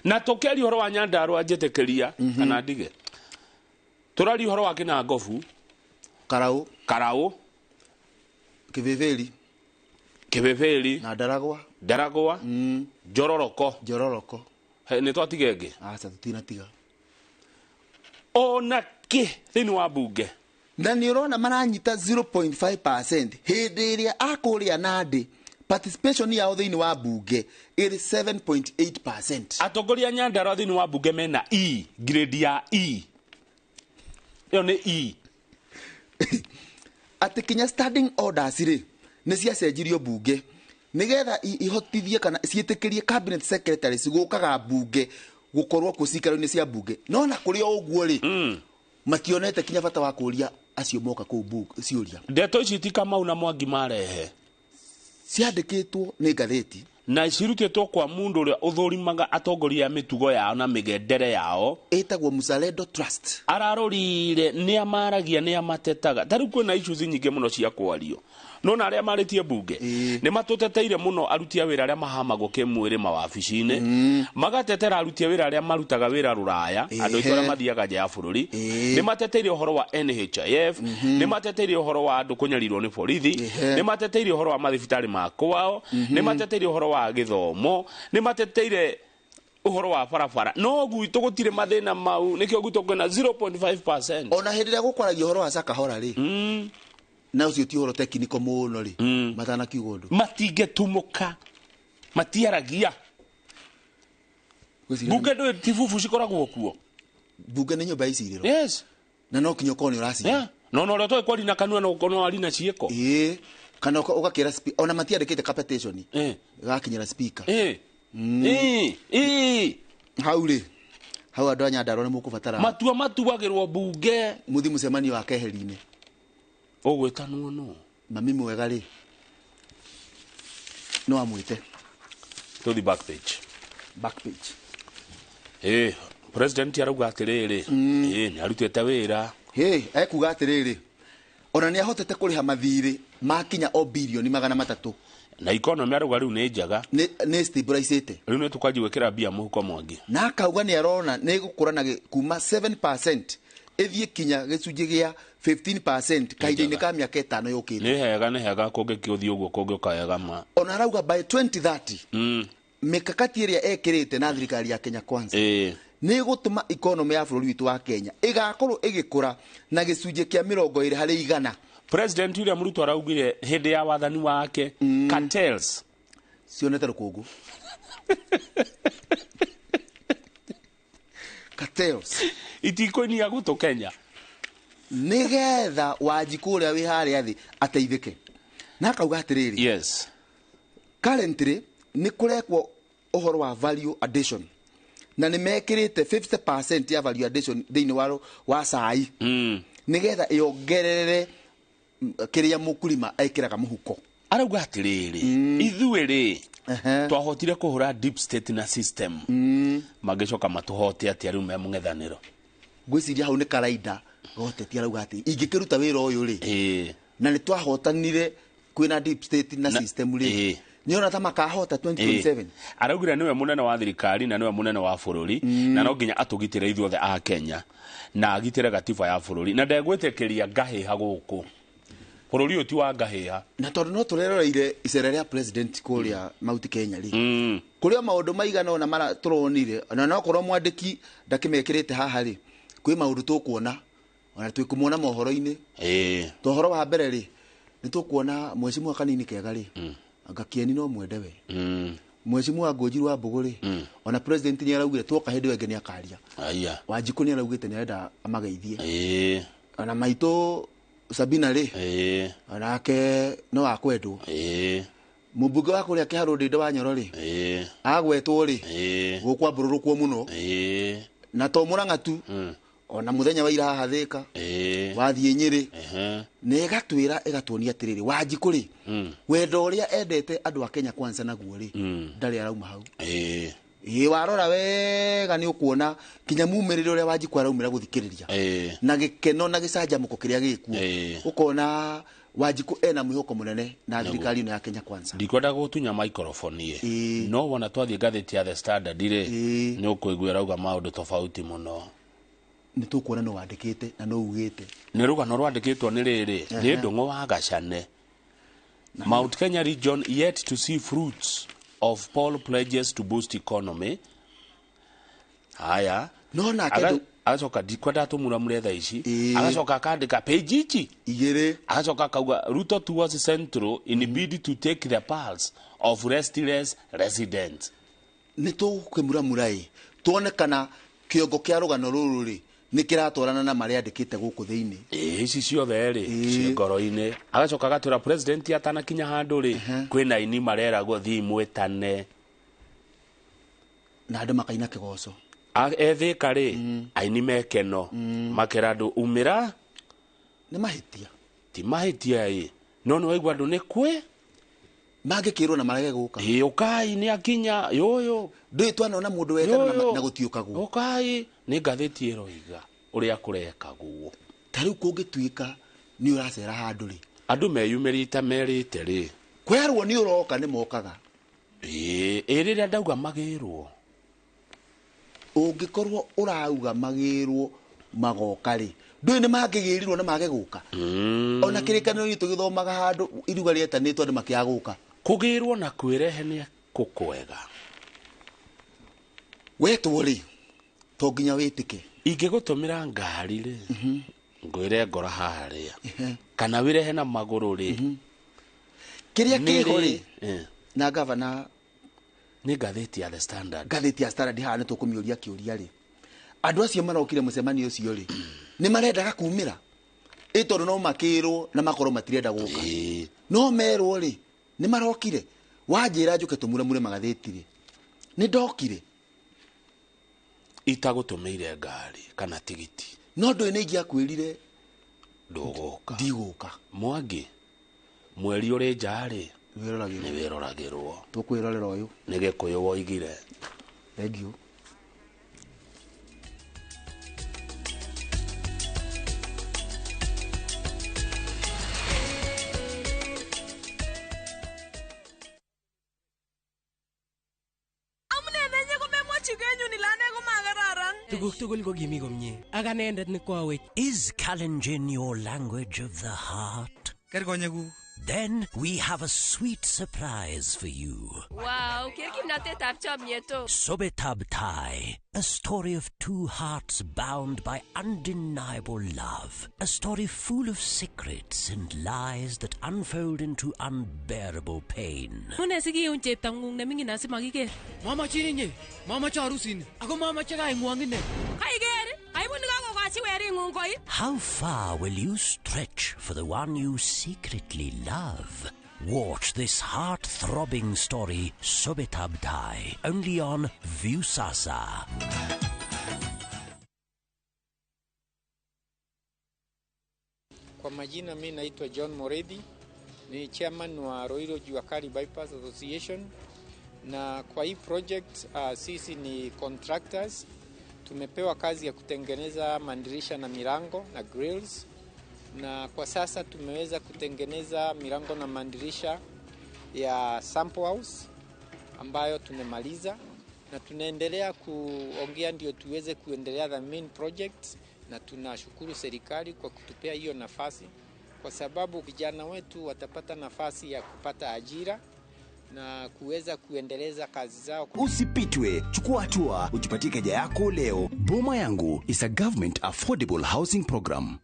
Na tũkĩaria ũhoro wa Nyandarua njĩtĩkĩria kana ndige, tũraria ũhoro wa Kĩnangobu, Karau, Kĩbĩbĩri na Ndaragwa, Njororoko. Nĩ twatiga ĩngĩ? Aca, tũtinatiga ona kĩ thĩinĩ wa bunge. Na nĩ ũrona maranyita 0.5% hĩndĩ ĩrĩa akũrĩa Nandi participation yao thĩinĩ wa bunge ĩrĩ 7.8%. Atongoria Nyandarua thĩinĩ wa bunge mena E, grade ya E. Ĩyo nĩ E. Atĩ kinya standing orders rĩ nĩ ciacenjirio bunge nigetha ihotithie kana ciĩtĩkĩrie cabinet secretaries gũkaga bunge gũkorwo kuo cikaro-inĩ cia bunge. No na kũrĩ o ũguo rĩ, mationete kinya bata wa kũria acio moka kũu bunge ciũria. Ndeto ici ti Kamau na Mwangi marehe, ciandĩkĩtwo nĩ ngathĩti na cirutĩtwo kwa mũndũ ũrĩa ũthũrimaga atongoria a mĩtugo yao na mĩgendere yao, ĩtagwo Muzalendo Trust. Ararorire nĩ amaragia nĩ amatetaga. Ta rĩu kwĩna issues nyingĩ mũno cia kwario. No na arĩa marĩtie bunge nĩ matũteteire mũno aruti a wĩra arĩa mahamagwo kĩmwĩrĩ mawabici-inĩ, magatetera aruti a wĩra arĩa marutaga wĩra rũraya, andũ aitũ arĩa mathiaga nja ya bũrũri, nĩ mateteire ũhoro wa NHIF, nĩ mateteire ũhoro wa andũ kũnyarirwo nĩ borithi, nĩ mateteire ũhoro wa mathibitarĩ ma kwao, nĩ mateteire ũhoro wa gĩthomo, nĩ mateteire ũhoro wa barabara. No gwitũ gũtirĩ mathĩna mau, nĩkĩo gwitũ kwĩna 0.5%. Ona hĩndĩ ĩrĩa gũkwaragio ũhoro wa Shakahola rĩ, na ũcio ti ũhoro technical mũno rĩ, matanakiuga ũndũ, matingĩtumũka, matiaragia. Bunge ndũĩ ti bubu cikoragwo kuo. Bunge nĩ nyũmba ya icirĩro. Yes. Na no kinya ũkorwo nĩ ũracira. No no ũrĩa ũtoĩ kwaria na kanua no ũkorwo wari na ciĩko. Ĩĩ, kana ũgakĩra ona matiandĩkĩte capitation ĩgakinyĩra speaker. Hau rĩ, hau andũ a Nyandarua nĩ mũkũbatara matua matuagĩrwo bunge, mũthiĩ mũcemanio wa keheri-inĩ. Ũgwĩtanwo nũ? Mami mwega rĩ, no amwĩte. Tũthiĩ back page. Back page. President arauga atĩrĩrĩ, nĩ arutĩte wĩra. Ekuga atĩrĩrĩ, ona nĩ ahotete kũrĩha mathirĩ makinya o birioni 300. Na economy arauga rĩu nĩ njega, nĩ stabilizĩte. Rĩu nĩ tũkwanjia gwĩkĩra mbia mũhuko Mwangi. Na akauga nĩ arona nĩ ĩgũkũra na kuma 7% ĩthiĩ kinya gĩcunjĩ gĩa 15% kahinda-inĩ ka mĩaka 5 yũkĩte. Nĩ hega, nĩ hega kũngĩkĩũthiĩ ũguo kũngĩũka wega ma. Ona arauga by 2030 mikakati ĩrĩa ekĩrĩte na thirikari ya Kenya Kwanza nĩ ĩgũtũma economy ya bũrũri witũ wa Kenya ĩgakorwo ĩgĩkũra na gĩcunjĩ kĩa 20%. President William Ruto araugire hĩndĩ ya wathani wake cartels cionete rũkũngũ. Cartels itikũinia gũtũ Kenya. Nĩgetha Wanjikũ ũrĩa wĩ harĩa thĩ ateithĩke. Na akauga atĩrĩrĩ, yes, currently nĩ kũrekwo ũhoro wa value addition na nĩ mekĩrĩte 50% ya value addition thĩinĩ wa cai nĩgetha ĩongerere kĩrĩa mũkulima ekĩraga mũhuko. Arauga atĩrĩrĩ, ithuĩ rĩ twahotire kũhũra deep state na system, mangĩcoka matũhote atĩa rĩu me mũng'ethanĩro? Ngwĩciria hau nĩ karaida goteti arauga atĩ ingĩkĩruta wĩra ũyũ rĩ, na nĩ twahotanire kwĩna deep state na system rĩ, nĩona ta makahota 2027. Araugire niwe munene wa thirikari na niwe munene wa bũrũri, na no nginya atũgitĩre ithuothe a Kenya na agitĩre gatiba ya bũrũri, na ndegwĩtĩkĩria ngahĩha gũkũ bũrũri ũyũ ti wa ngahĩha. Na tondũ no tũreroreire icera rĩa president kũrĩa Mount Kenya rĩ, kũrĩa maũndũ maigana ũna mara tũronire, na no korwo mwandĩki ndakĩmekĩrĩte haha rĩ, kwĩ maũndũ tũkuona ona twĩkũmona mohoro-inĩ. To ũhoro wa mbere rĩ, nĩ tũkuona mheshimiwa Kanini Kega rĩ, anga Kĩeni no mwende we, mheshimiwa Ngũnjiri wa Mbũgũ rĩ, ona president nĩ araugire twoka hĩndĩ ĩyo ĩngĩ nĩ akaria. Wanjikũ nĩ araugĩte nĩ arenda amageithie. Ona maitũ Sabina rĩ, onake no akwendwo. Mũmbunge wa kũrĩa Kĩharũ Ndĩndĩ wa Nyoro rĩ, agwetwo rĩ, gũkwambũrũrũkwo mũno. Na to Mũrang'a tu, ona mũthenya wa ira haha Thĩka, wathiĩ Nyĩrĩ, na ĩgatwĩra ĩgatuonia atĩrĩrĩ, Wanjikũ rĩ, wendo ũrĩa endete andũ a Kenya Kwanza naguo rĩ, ndarĩ arauma hau. Ĩĩ, warora wega nĩ ũkuona kinya mumĩrĩre ũrĩa Wanjikũ araumĩra gũthikĩrĩria na gĩkeno na gĩcanjamũko kĩrĩa gĩkuo, ũkona Wanjikũ ena mwĩhoko mũnene na thirikari ĩno ya Kenya Kwanza. Ndikwenda gũtunya microphone ĩ, no wona twathiĩ ngathĩti ya The Standard rĩ, nĩ ũkũigua ĩrauga maũndũ tofauti mũno. Nĩ tũkuona no wandĩkĩte na no ugĩte. Nĩ rũgano rwandĩkĩtwo nĩ rĩrĩ, nĩ Ndũng'ũ wa Gacane. Mount Kenya region yet to see fruits of Paul pledges to boost economy. Haya. No nake agacoka ndikwenda tũmuramure thaa ici, agacoka akandĩka page ici igĩrĩ, agacoka akauga Ruto towards Central in bid to take the pulse of restless residents. Nĩ tũkĩmuramura ĩ, tuone kana kĩongo kĩa rũgano rũrũ rĩ nĩ kĩratwarana na marĩa andĩkĩte gũkũ thĩinĩ. Ici ciothe rĩ ciĩ ngoro-inĩ. Agacoka agatwĩra president atanakinya handũ rĩ, kwĩna aini mareragwo thiĩ mwĩtane na andũ makaina kĩgoco. Ethĩka rĩ, aini mekeno makera andũ umĩra nĩ mahĩtia, ti mahĩtia ĩ, no nĩ waigua andũ nĩ kwĩ mangĩkĩrwo na marege gũka. Ĩ, ũkai nĩ akinya yũyũ, ndũĩ twanona mũndũ wetana na gũtiũkagwo. Ũkai nĩ ngathĩti ĩroiga ũrĩa kũrekagwo. Ta rĩu kũngĩtuĩka nĩ ũracera handũ rĩ, andũ meyumĩrĩte merĩte rĩ, kwerwo nĩ ũroka nĩ mokaga. Ĩ, rĩrĩa ndauga magĩrwo, ũngĩkorwo ũrauga magĩrwo magoka rĩ, ndũĩ nĩ mangĩgĩrirwo na mage gũka. Ona kĩrĩkanĩro-inĩ tũgĩthomaga handũ iruga rĩetanĩtwo andũ makĩaga gũka. Kũgĩrwo na kwĩrehe nĩ kũkwega. Wetwo rĩ, to nginya wĩtĩke. Ingĩgũtũmĩra ngari rĩ, ngwĩre ngora harĩa, kana wĩrehe na magũrũ rĩ, kĩrĩa kĩho rĩ, na gavana nĩ ngathĩti ya The Standard. Ngathĩti ya Standard haha nĩ tũkũmĩũria kĩũria rĩ, andũ acio marokire mũcemanio ũcio rĩ, nĩ marendaga kumĩra ĩ, tondũ no makĩrwo na makorwo matirenda gũka, no merwo rĩ nĩ marokire. Wanjĩra njũke tũmuramure magathĩti rĩ, nĩ ndokire itagũtũmĩire ngari kana tigiti, no ndũĩ nĩ ingĩakwĩrire ndũgũka, ndigũka. Mwangi mweri ũrĩ nja rĩ, nĩ wĩroragĩrwo. Tũkwĩrorera ũyũ nĩ Gĩkũyũ woigire. Thank you. Tuguk tugul ko kimi komie. Ak anendet ne koawech. Is Kalenjin your language of the heart? Then we have a sweet surprise for you. Wow, ker kimnatetab chomyet o. Sobetab Tai, a story of two hearts bound by undeniable love. A story full of secrets and lies that unfold into unbearable pain. Mune sikiun cheptang'ung neming'in asimakiker. Mamachin inye, mamache arusini, ako mamache kaing'wong ine. Kaiker, kaibun kakokochi Mwachi weringung koit. How far will you stretch for the one you secretly love? Watch this heart-throbbing story, Sobetab Tai, only on Viusasa. Kwa majina mi naitwa John Moredi, ni chairman wa Ruiru Juakali Bypass Association, na kwa hii project sisi ni contractors. Tumepewa kazi ya kutengeneza madirisha na milango na grills, na kwa sasa tumeweza kutengeneza milango na madirisha ya sample house ambayo tumemaliza, na tunaendelea kuongea ndio tuweze kuendelea the main project. Na tunashukuru serikali kwa kutupea hiyo nafasi, kwa sababu vijana wetu watapata nafasi ya kupata ajira na kuweza kuendeleza kazi zao. Usipitwe, chukua hatua, ujipatie keja yako leo. Boma Yangu is a government affordable housing program.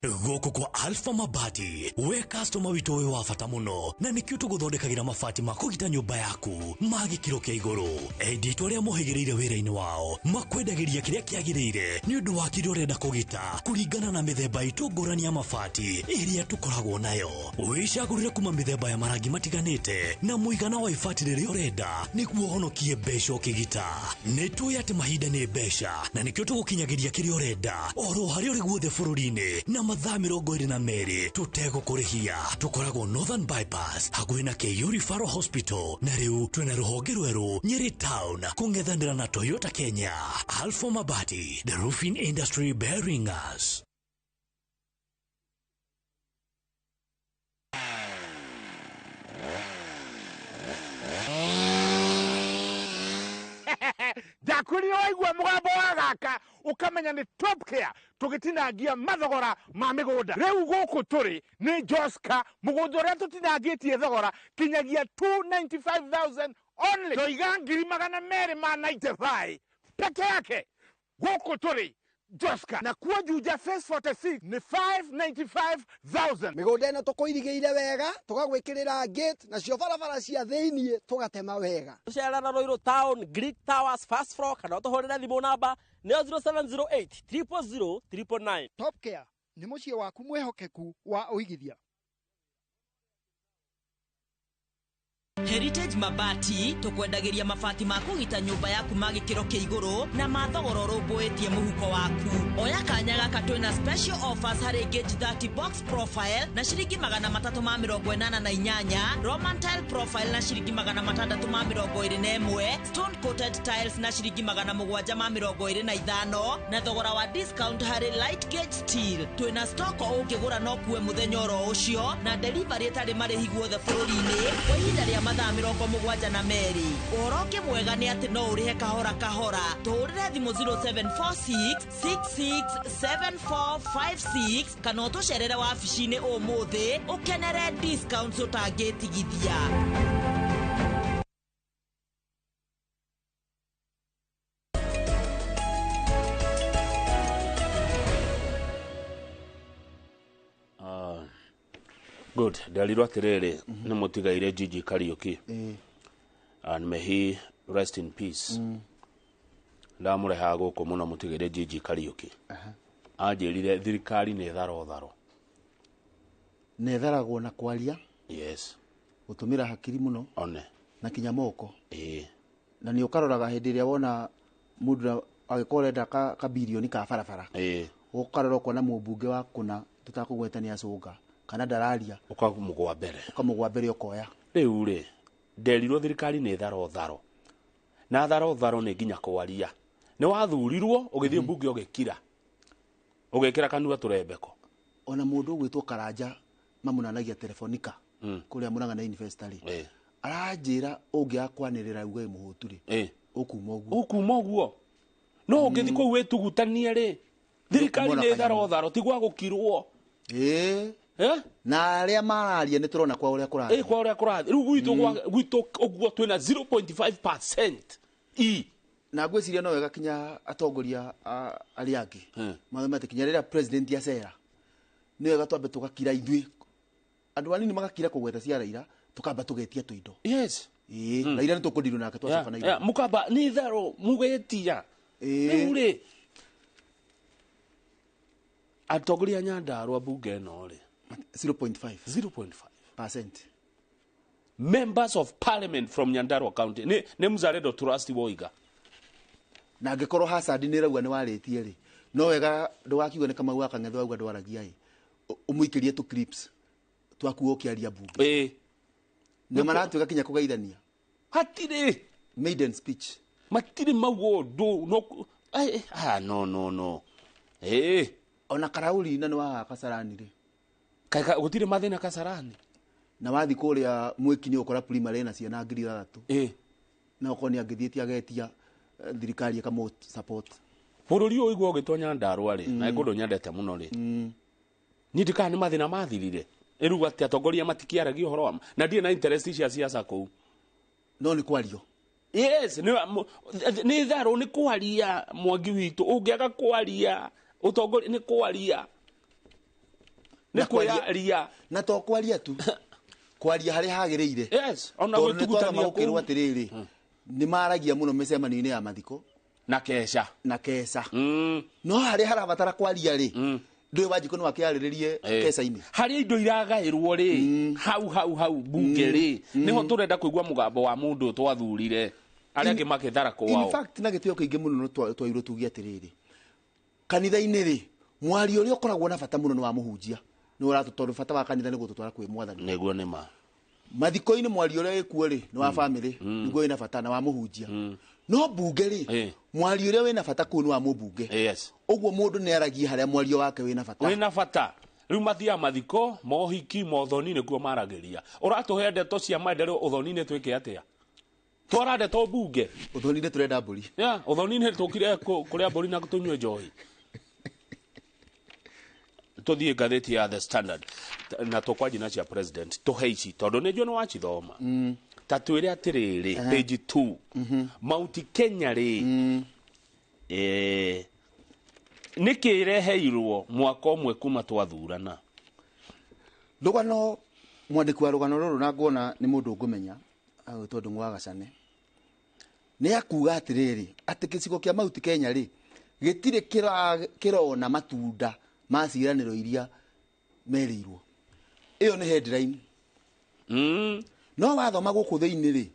Gũkũ kwa Alpha Mabati we customer witũ wĩ wa bata mũno na nĩkĩo tũgũthondekagĩra mabati ma kũgita nyũmba yaku ma gĩkĩro kĩa igũrũ. Endia arĩa mohĩgĩrĩire wĩra-inĩ wao makwendagĩria kĩrĩa kĩagĩrĩire nĩ ũndũ wa kĩrĩa ũrenda kũgita kũringana na mĩthemba itũ ngũrani ya mabati ĩrĩa tũkoragwo nayo. Wĩcagũrĩre kuma mĩthemba ya marangi matiganĩte na mũigana wa ibati rĩrĩa ũrenda nĩguo ũhonokie mbeca ũkĩgita. Nĩ tũĩ atĩ mahinda nĩ mbeca na nĩkĩo tũgũkinyagĩria kĩrĩa ũrenda oro harĩa ũrĩ guothe bũrũri-inĩ na mathaa 22 tũtegũkũrĩhia. Tũkoragwo Northern Bypass hakuhĩ na KU Referral Hospital, na rĩu twĩna rũhonge rwerũ Nyeri Town kũng'ethanĩra na Toyota Kenya. Alpha Mabati, the roofing industry bearing us. Ndakwĩrire waigua mũgambo wa gaka ũkamenya nĩ Top Care tũgĩtinangia mathogora ma mĩgũnda. Rĩu gũkũ tũrĩ nĩ Joska, mũgũnda ũrĩa tũtinangĩtie thogora kinyagia 295,000 only. Toiga 295 peke yake. Gũkũ tũrĩ Joska, na kuo Juja Phase 46 nĩ 595,000. Mĩgũnda ĩno tũkũirigĩire wega, tũgagwĩkĩrĩra gate, nacio barabara cia thĩiniĩ tũgatema wega. Tũcerera Ruiru Town, Greek Towers, first floor, kana ũtũhũrĩre thimũ namba nĩyo 0708 000 999. Top Care nĩ mũciĩ waku mwĩhokeku wa ũigithia. Heritage Mabati tũkwendagĩria mabati ma kũgita nyũmba yaku ma gĩkĩro kĩa igũrũ na ma thogora ũrũmbũĩtie mũhuko waku. Oya kanya gaka twĩna special offers harĩ gauge 30 box profile na ciringi 388, Roman tile profile na ciringi 621, stone coated tiles na ciringi 725, na thogora wa discount harĩ light gauge steel. Twĩna stock ũngĩgũra no kuwe mũthenya oro ũcio na delivery ĩtarĩ marĩhi guothe bũrũri-inĩ kwa ihinda rĩa mathaa 72. Ũhoro ũngĩ mwega nĩ atĩ no ũrĩhe kahora kahora. Tũhũrĩre thimũ 0746 667456 kana ũtũcerere wabici-inĩ ũmũthĩ ũkenere discounts ũtangĩtigithia. Good. Nderirwo atĩrĩrĩ nĩ mũtigaire Gigi Kariuki. And may he rest in peace. Ndamũrehaga gũkũ mũno mũtigaire Gigi Kariuki. Anjĩrire thirikari nĩ tharo tharo. Nĩ tharagwo na kwaria. Yes. Gũtũmĩra hakiri mũno. One. Na kinya moko. Na nĩ ũkaroraga hĩndĩ ĩrĩa wona mũndũ agĩkorwo arenda ka birioni ka barabara. Ũkarora ũkona mũmbunge wa kũna tũtakũgwetania acũnga kana ndararia, ũkamũgwa mbere, ũkamũgwa mbere ũkoya. Rĩu rĩ nderirwo thirikari nĩ tharo tharo, na tharo tharo nĩ nginya kwaria. Nĩ wathurirwo ũgĩthiĩ mbunge ũgĩkira, ũgĩkĩra kanua tũrembeko. Ona mũndũ ũgwĩtwo Karanja mamunanagia Telefonica kũrĩa Murang'a na University rĩ, aranjĩra ũngĩaga kwanĩrĩra uge mũhũtu rĩ, ũkuma ũguo, ũkuma ũguo. No ũngĩthiĩ kũu wĩtugutanie rĩ, thirikari nĩ tharo tharo, ti gwa gũkirwo. Na arĩa mararia nĩ tũrona kwa ũrĩa kũrathiĩ. Kwa ũrĩa kũrathiĩ. Rĩu gwitũ ũguo twĩna 0.5% E. Na ngwĩciria no wega kinya atongoria arĩa angĩ mathome atĩ kinya rĩrĩa president acera nĩ wega twambe tũgakira ithuĩ andũ anini magakira kũgweta cia Raila, tũkamba tũgetia tũindo. Yes. Ĩĩ, Raila nĩ tũkũndirwo nake twacabana. Yeah, mukamba nĩ itherũ mugĩtia rĩu rĩ atongoria a Nyandarua bunge ĩno rĩ 0.5 0.5% members of parliament from Nyandarua County nĩ Mzalendo Trust woiga. Na angĩkorwo Hazard nĩ ĩrauga nĩ warĩtie rĩ, no wega ndũgakiuge nĩ Kamau wa Kang'ethe wauga ndwaragia ĩ, ũmũikĩrie tũ clips twaku ũkĩaria bunge. Ĩĩ. Na maratuĩka kinya kũgeithania. Hatirĩ maiden speech. Matirĩ mauga ũndũ no ah no no no. Ĩĩ. Ona Karauri na nĩ wa Kasarani rĩ. Kaika gũtirĩ mathĩna Kasarani. Na wathi kũrĩa Mwĩki nĩ ũkora primary na ciana 6,000. Ĩĩ. Na okorwo nĩ angĩthiĩte agetia thirikari ĩkamũ support. Bũrũri ũyũ ũigua ũgĩtwo Nyandarua rĩ, na kũndũ nyendete mũno rĩ. Niĩ ndikaga nĩ mathĩna mathirire. Ĩrĩu atĩ atongoria matikĩaragia ũhoro wa na ndirĩ na interest cia siasa kũu. No nĩ kwario. Yes, nĩ itherũ nĩ kwaria Mwangi witũ, ũngĩaga kwaria ũtongoria nĩ kwaria. Nĩ kwaria. Na to kwaria tu. Kwaria harĩa hagĩrĩire. Yes, ona Tondũ nĩ gwĩtugutania twathoma gũkĩrwo kũu. atĩrĩrĩ, nĩ maragia mũno mĩcemanio-inĩ ya mathiko. Na keca. Na keca. No harĩa harabatara kwaria rĩ, ndũĩ Wanjikũ no akĩarĩrĩrie keca-inĩ. Harĩa indo iragaĩrwo rĩ, hau hau hau bunge rĩ, nĩho tũrenda kũigua mũgambo wa mũndũ ũyũ twathurire. Arĩa angĩ makĩthara In kwao. fact, na gĩtĩo kĩingĩ mũno nĩ twairwo tuge atĩrĩrĩ, kanitha-inĩ rĩ, mwario ũrĩa ũkoragwo na bata mũno nĩ wa mũhunjia. Nĩ ũratũ tondũ bata wa kanitha nĩ gũtũtwara kwĩ Mwathani. Nĩguo nĩ ma. Mathiko-inĩ mwario ũrĩa wĩkuo rĩ, nĩ wa famĩlĩ, nĩguo wĩna bata na wa mũhunjia. No bunge rĩ, mwario ũrĩa wĩna bata kũu nĩ wa mũmbunge. Yes. Ũguo mũndũ nĩ aragia harĩa mwario wake wĩna bata. Wĩna bata. Rĩu mathiaga mathiko, mohiki, mothoni nĩkuo maragĩria. Ũratũhe ndeto cia maendeleo ũthoni-inĩ twĩke atĩa? Twara ndeto bunge. Ũthoni-inĩ tũrenda mbũri. Yeah, ũthoni-inĩ tũkire kũrĩa mbũri na tũnyue njohi. Tũthiĩ ngathĩti ya The Standard na tũkwanjia na cia president tũhe ici tondũ nĩ njũĩ nĩ wacithoma. Ta twĩre atĩrĩrĩ, page 2. Mount Kenya rĩ, nĩkĩ ĩreheirwo mwaka ũmwe kuma twathurana? Rũgano, mwandĩki wa rũgano rũrũ na nguona nĩ mũndũ ngũmenya, agwĩtwo Ndung'u wa Gacane. Nĩ akuga atĩrĩrĩ, atĩ gĩcigo kĩa Mount Kenya rĩ, gĩtirĩ kĩrona matunda ma ciĩranĩro iria merĩirwo. Ĩyo nĩ headline. No wathoma gũkũ thĩinĩ rĩ,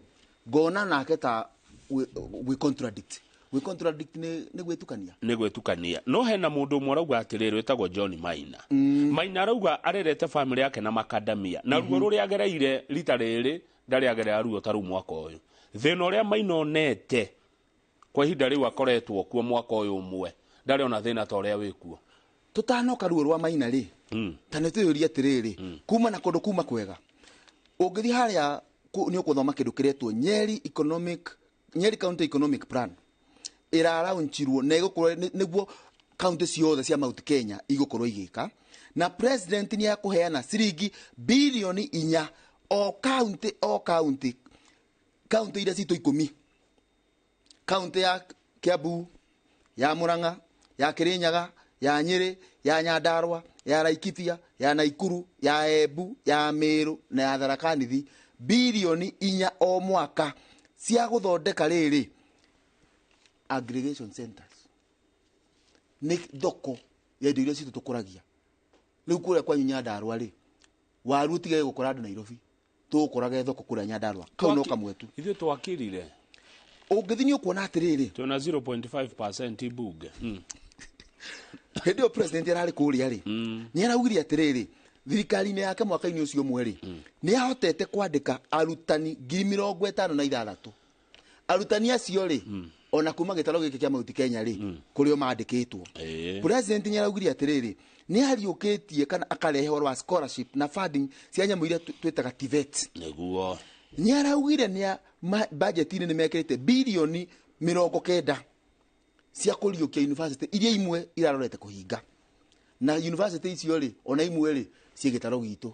ngona nake ta we contradict. We contradict nĩ gwĩtukania. Nĩ gwĩtukania. No hena mũndũ ũmwe arauga atĩrĩrĩ wĩtagwo John Maina. Maina arauga arerete famĩlĩ yake na makadamia. Na ruo rũrĩa agereire rita rĩrĩ ndarĩ agerera ruo ta rũu mwaka ũyũ. Thĩna ũrĩa Maina onete kwa ihinda rĩu akoretwo kuo mwaka ũyũ ũmwe, ndarĩ ona thĩna ta ũrĩa wĩkuo. Tũtanoka ruo rwa Maina rĩ, ta nĩ twĩyũrie atĩrĩrĩ, kuma na kũndũ kuma kwega. Ũngĩthiĩ harĩa nĩ ũgũthoma kĩndũ kĩretwo Nyeri Economic, Nyeri County Economic Plan. Ĩraraunchirwo na ĩgũkorwo nĩguo county ciothe cia Mount Kenya igũkorwo igĩka. Na president nĩ akũheana ciringi bilioni 4 o county, o county. County iria citũ 10. County ya Kiambu, ya Murang'a, ya Kirinyaga, ya Nyeri, ya Nyandarua, ya Laikipia, ya Naikuru, ya Embu, ya Meru na ya Tharaka Nithi, bilioni 4 o mwaka cia gũthondeka rĩrĩ aggregation centers. Nĩ thoko ya indo iria citũ tũkũragia. Rĩu kũrĩa kwanyu Nyandarua rĩ, waru ũtige gũkora andũ Nairobi, tũgũkorage thoko kũrĩa Nyandarua. Kau no kamwe tu. Ithuĩ twakirire. Ũngĩthiĩ nĩ ũkuona atĩrĩrĩ, twĩna 0.5% bunge. Hĩndĩ ĩyo president ararĩ kũrĩa rĩ, nĩ araugire atĩrĩrĩ, thirikari-inĩ yake mwaka-inĩ ũcio ũmwe rĩ, nĩ ahotete kwandĩka arutani 56,000. Arutani acio rĩ, ona kuma gĩtaro gĩkĩ kĩa Mount Kenya rĩ, kũrĩa mandĩkĩtwo. President nĩ araugire atĩrĩrĩ, nĩ ariũkĩtie kana akarehe ũhoro wa scholarship na funding cia nyamũ iria twĩtaga TVET. Nĩguo. Nĩ araugire nĩ budget-inĩ nĩ mekĩrĩte bilioni 90 cia kũriũkia university iria imwe irarorete kũhinga. Na university icio rĩ, ona imwe rĩ, ciĩ gĩtaro gitũ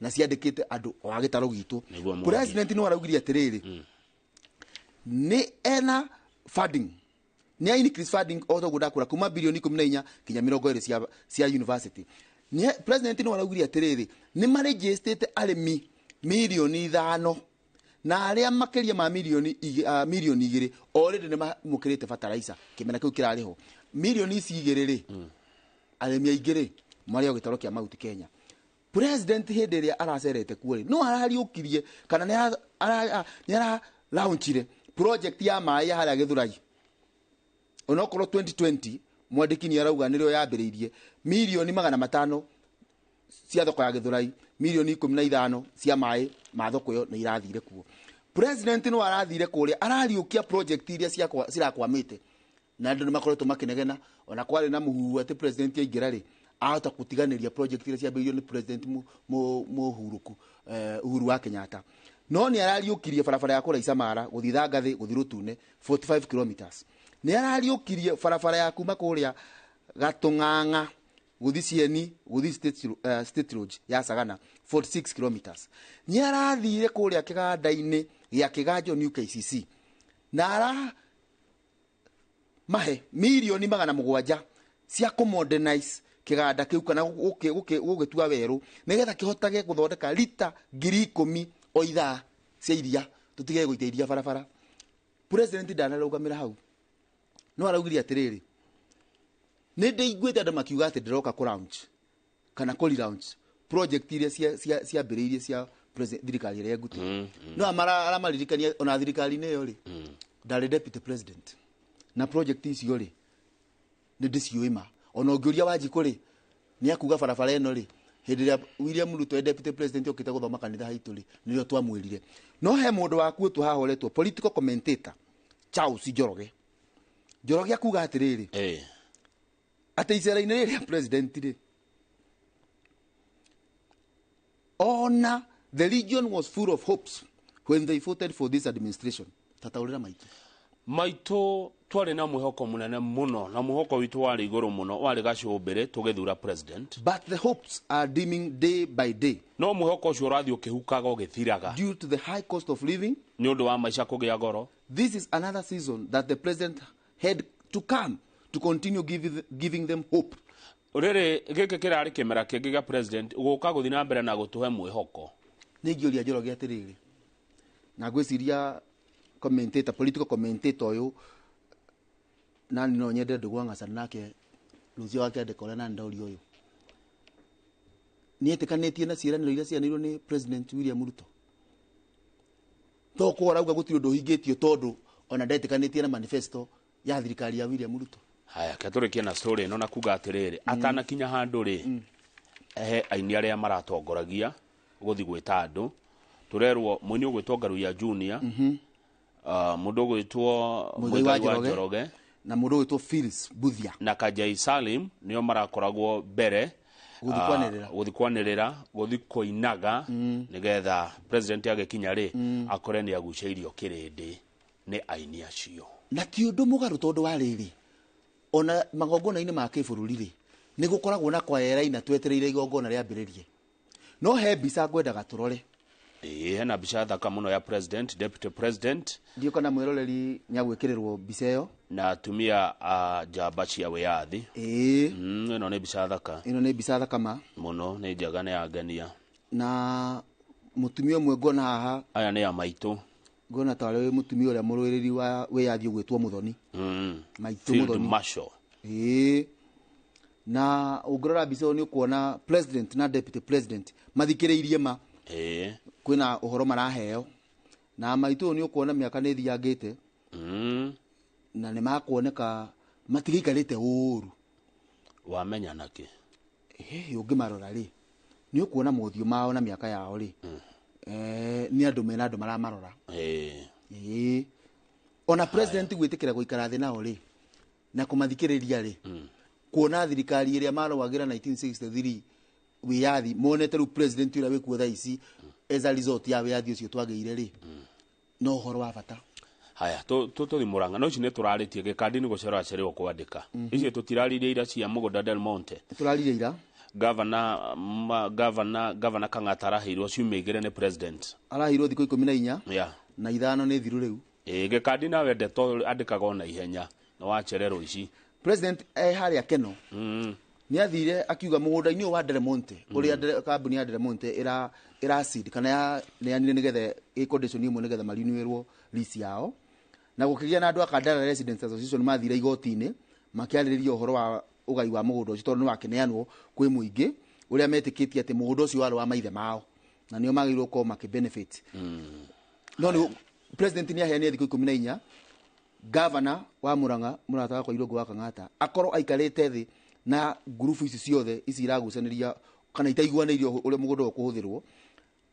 na ciandĩkĩte andũ o a gĩtaro gitũ. President nĩ araugire atĩrĩrĩ, nĩ ena funding, nĩ increase funding o toguo ndakũra kuma bilioni 14 kinya 20 cia university. President nĩ araugire atĩrĩrĩ, nĩ marĩnjĩstĩte arĩmi milioni 5 Na arĩa makĩria ma milioni 2 already nĩ mamũkĩrĩte fertilizer kĩmera kĩu kĩrarĩ ho. Milioni ici 2 rĩ, arĩmi aingĩ rĩ marĩ o gĩtaro kĩa Mount Kenya. President hĩndĩ ĩrĩa aracerete kuo rĩ, no arariũkirie kana nĩ ara launchire project ya maĩ ya harĩa Gĩthũrai. Onokorwo 2020 mwandĩki nĩ arauga nĩrĩo yambĩrĩirie milioni 500 cia thoko ya Gĩthũrai, milioni 15 cia maĩ ma thoko ĩyo nĩ irathire kuo. President no arathire kũrĩa arariũkia project iria cirakwamĩte na andũ nĩ makoretwo makĩnegena. Ona kwarĩ na mũhuhu atĩ president aingĩra rĩ ahota gũtiganĩria project iria ciambĩrĩirio nĩ president mũhurũku Uhuru wa Kenyatta. No nĩ arariũkirie barabara ya kũraica Mara gũthiĩ Thangathĩ gũthiĩ Rũtune 45 kilometers. Nĩ arariũkirie barabara ya kuma kũrĩa Gatũng'ang'a gũthiĩ Cieni gũthiĩ State Road ya Sagana 46 kilometers. Nĩ arathire kũrĩa kĩganda-inĩ gĩa Kĩganjo New KCC na ara mahe milioni 700 cia kũ-modernize kĩganda kĩu kana gũgĩtua werũ nĩgetha kĩhotage gũthondeka lita 10,000 o ithaa cia iria, tũtige gũita iria barabara. President ndanarũgamĩra hau, no araugire atĩrĩrĩ, nĩ ndĩiguĩte andũ makiuga atĩ ndĩroka kũ launch kana kũ relaunch project iria ciambĩrĩirie cia thirikari ĩrĩa ngũte. No aramaririkania ona thirikari-inĩ ĩyo rĩ, ndarĩ deputy president na project icio rĩ nĩ ndĩciũĩ ma. Ona ũngĩũria Wanjikũ rĩ, nĩ akuga barabara ĩno rĩ, hĩndĩ ĩrĩa William Ruto e deputy president okĩte gũthoma kanitha haitũ rĩ, nĩrĩo twamwĩrire. No he mũndũ wakuo tu haha ũretwo political commentator Charles Njoroge. Njoroge akuga atĩrĩrĩ, atĩ icera-inĩ rĩrĩ rĩa president rĩ, ona the region was full of hopes when they voted for this administration. Tataũrĩra maitũ. Maitũ twarĩ na mwĩhoko mũnene mũno, na mwĩhoko witũ warĩ igũrũ mũno, warĩ gacũmbĩrĩ tũgĩthura president. But the hopes are dimming day by day. No mwĩhoko ũcio ũrathiĩ ũkĩhukaga ũgĩthiraga. Due to the high cost of living. Nĩ ũndũ wa maica kũgĩa goro. This is another season that the president had to come to continue giving them hope. Rĩrĩ gĩkĩ kĩrarĩ kĩmera kĩngĩ gĩa president gũka gũthiĩ na mbere na gũtũhe mwĩhoko. Nĩ ingĩũria Njoroge atĩrĩrĩ, na ngwĩciria commentator, political commentator ũyũ, nani no nyende Ndũgũ Ng'acana nake rũciũ wakĩandĩka ũrĩa nani ndauria ũyũ, nĩ etĩkanĩtie na ciĩranĩro iria cianĩirwo nĩ President William Ruto. To ko arauga gũtirĩ ũndũ ũhingĩtio tondũ ona ndetĩkanĩtie na manifesto ya thirikari ya William Ruto. Haya, ketũrĩkie na story ĩno na kuga atĩrĩrĩ, atanakinya handũ rĩ, he aini arĩa maratongoragia gũthiĩ gwĩta andũ, tũrerwo mũini ũgwĩtwo Ngaruiya Junior, mũndũ ũgwĩtwo Muigai wa Njoroge na mũndũ ũgwĩtwo Phyllis Buthia na Kajai Salim nĩo marakoragwo mbere gũthiĩ kwanĩrĩra gũthiĩ kũinaga nĩgetha president agĩkinya rĩ akore nĩ agucĩirio kĩrĩndĩ nĩ aini acio. Na ti ũndũ mũgarũ tondũ wa rĩrĩ, ona magongona-inĩ ma kĩbũrũri rĩ, nĩ gũkoragwo na kwaya ĩraina twetereire igongona rĩambĩrĩrie. No he mbica ngwendaga tũrore. Ĩĩ, hena mbica thaka mũno ya president, deputy president. Ndiũ kana mwĩroreri nĩ agwĩkĩrĩrwo mbica ĩyo. Na atumia a njamba cia wĩyathi. Ĩĩ. Ĩno nĩ mbica thaka. Ĩno nĩ mbica thaka ma. Mũno, nĩ njega, nĩ yangenia. Na mũtumia ũmwe nguona haha. Aya nĩ a maitũ. Nguona tarĩ mũtumia ũrĩa mũrũĩrĩri wa wĩyathi ũgwĩtwo Muthoni. Maitũ Field Muthoni. Marshal. Ĩĩ. Na ũngĩrora mbica ĩyo nĩ ũkuona president na deputy president mathikĩrĩirie ma. Ĩĩ. Kwĩna ũhoro maraheo. Na maitũ ũyũ nĩ ũkuona mĩaka nĩ ĩthiangĩte. Na nĩ makuoneka matigĩikarĩte ũru. Wamenya nakĩ? Ĩĩ, ũngĩmarora rĩ, nĩ ũkuona mothiũ mao na mĩaka yao rĩ. Nĩ andũ mena andũ maramarora. Ĩĩ. Ĩĩ. Ona president gwĩtĩkĩra gũikara thĩ nao rĩ, na kũmathikĩrĩria rĩ, kuona thirikari ĩrĩa marũagĩra 1963 wĩyathi, monete rĩu president ũrĩa wĩkuo thaa ici as a result ya wĩyathi ũcio twagĩire rĩ, no ũhoro wa bata. Haya, tũthiĩ Murang'a. No ici nĩ tũrarĩtie gĩkandi nĩ gũcererwo acererwo kwandĩka. Ici tũtiraririe ira cia mũgũnda Del Monte. Tũraririe ira. Governor Kang'ata araheirwo ciumia igĩrĩ nĩ president. Araheirwo thikũ 14. Yeah. Na 5 nĩ thiru rĩu. Ĩĩ, gĩkandi nawe ndeto andĩkaga ona ihenya. Nĩ wacererwo ici. President harĩa Keno. Nĩ athire akiuga mũgũnda-inĩ ũyũ wa Delmonte ũrĩa kambuni ya Delmonte ĩra seed kana ya neanire nĩgetha ĩ condition imwe nĩgetha marinĩrwo lease yao. Na gũkĩgĩa na andũ a Kandara Residents Association mathire igoti-inĩ makĩarĩrĩria ũhoro wa ũgai wa mũgũnda ũcio tondũ nĩ wakĩneanwo kwĩ mũingĩ ũrĩa metĩkĩtie atĩ mũgũnda ũcio warĩ wa maithe mao na nĩo magĩrĩirwo gũkorwo makĩ benefit. No nĩ president nĩ aheanire thikũ 14 governor wa Murang'a mũrata wakwa Irũngũ wa Kang'ata akorwo aikarĩte thĩ na ngurubu ici ciothe ici iragucanĩria kana itaiguanĩirio ũrĩa mũgũnda ũyũ ũkũhũthĩrwo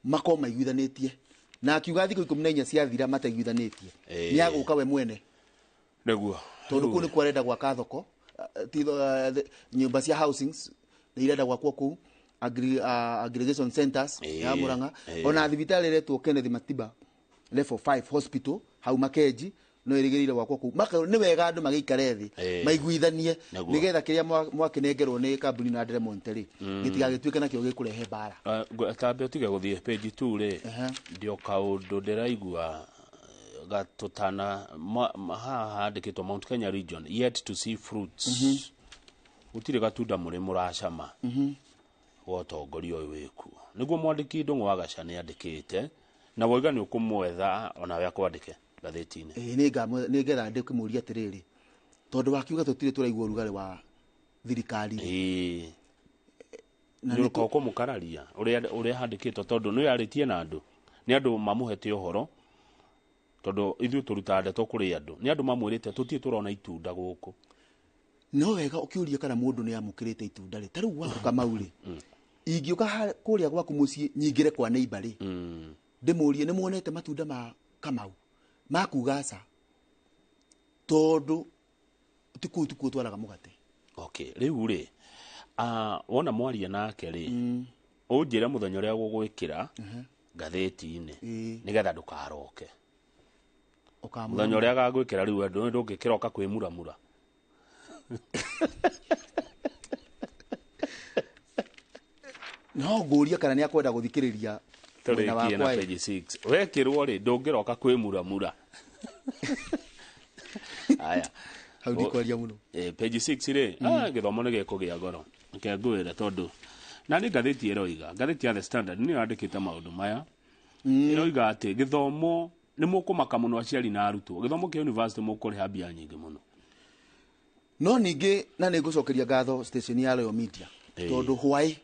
makorwo maiguithanĩtie na akiuga thikũ 14 ciathira mataiguithanĩtie nĩ agũka we mwene nĩguo tondũ kũu nĩkuo arenda gwaka thoko nyũmba cia housings nĩ irenda gwakwo kũu aggregation centers ya Murang'a ona thibitarĩ ĩretwo Kenneth Matiba level 5 hospital hau Makenji no ĩrĩgĩrĩire gwakwo kũu. Nĩ wega andũ magĩikare thĩ maiguithanie nĩgetha kĩrĩa mwakĩnengerwo nĩ kambuni na Delmonte rĩ gĩtigagĩtuĩke nakĩo gĩkũrehe mbara. Tambe ũtige gũthiĩ page 2 rĩ ndio kaũndũ ndĩraigua gatũtana haha handĩkĩtwo Mount Kenya region yet to see fruits. Gũtirĩ gatunda mũrĩ mũracama wa ũtongoria ũyũ wĩkuo. Nĩguo mwandĩki Ndung'u wa Gaca nĩ andĩkĩte na woiga nĩ ũkũmwetha onawe akwandĩke ngathĩti-inĩ. Nĩngetha ndĩkĩmũria atĩrĩrĩ tondũ wakiuga tũtirĩ tũraigua ũrugarĩ wa thirikari nĩ ũkũmũkararia ũrĩa handĩkĩtwo tondũ nĩ yarĩtie na andũ nĩ andũ mamũhete ũhoro tondũ ithuĩ tũrutaga ndeto kũrĩ andũ nĩ andũ mamwĩrĩte tũtirĩ tũrona itunda gũkũ. No wega ũkĩũria kana mũndũ nĩ amũkĩrĩte itunda rĩ ta rĩu gwaku Kamau rĩ ingĩũka kũrĩa gwaku mũciĩ nyingĩre kwa neighbor rĩ ndĩmũrie nĩ muonete matunda ma Kamau makuga aca tondũ ti kũu tikuo twaraga mũgate. Okay, rĩu rĩ wona mwaria nake rĩ ũnjĩre mũthenya ũrĩa gũgwĩkĩra ngathĩti-inĩ nĩgetha ndũkaroke. Mũthenya ũrĩa agagwĩkĩra rĩu andũ ndũngĩkĩroka kwĩmuramura. No ngũria kana nĩ akwenda gũthikĩrĩria mwena wakwa. Na page 6 wekĩrwo rĩ ndũngĩroka kwĩmuramura. Aya hau ndikwaria mũno. Page 6 rĩ gĩthomo nĩ gĩkũgĩa goro reke ngwĩre tondũ na nĩ ngathĩti ĩroiga ngathĩti ya The Standard nĩyo yandĩkĩte maũndũ maya ĩroiga atĩ gĩthomo nĩ mũkũmaka mũno aciari na arutwo gĩthomo kĩa university mũkũrĩha mbia nyingĩ mũno. No ningĩ na nĩ ngũcokeria ngatho station ya Royal Media tondũ hwaĩ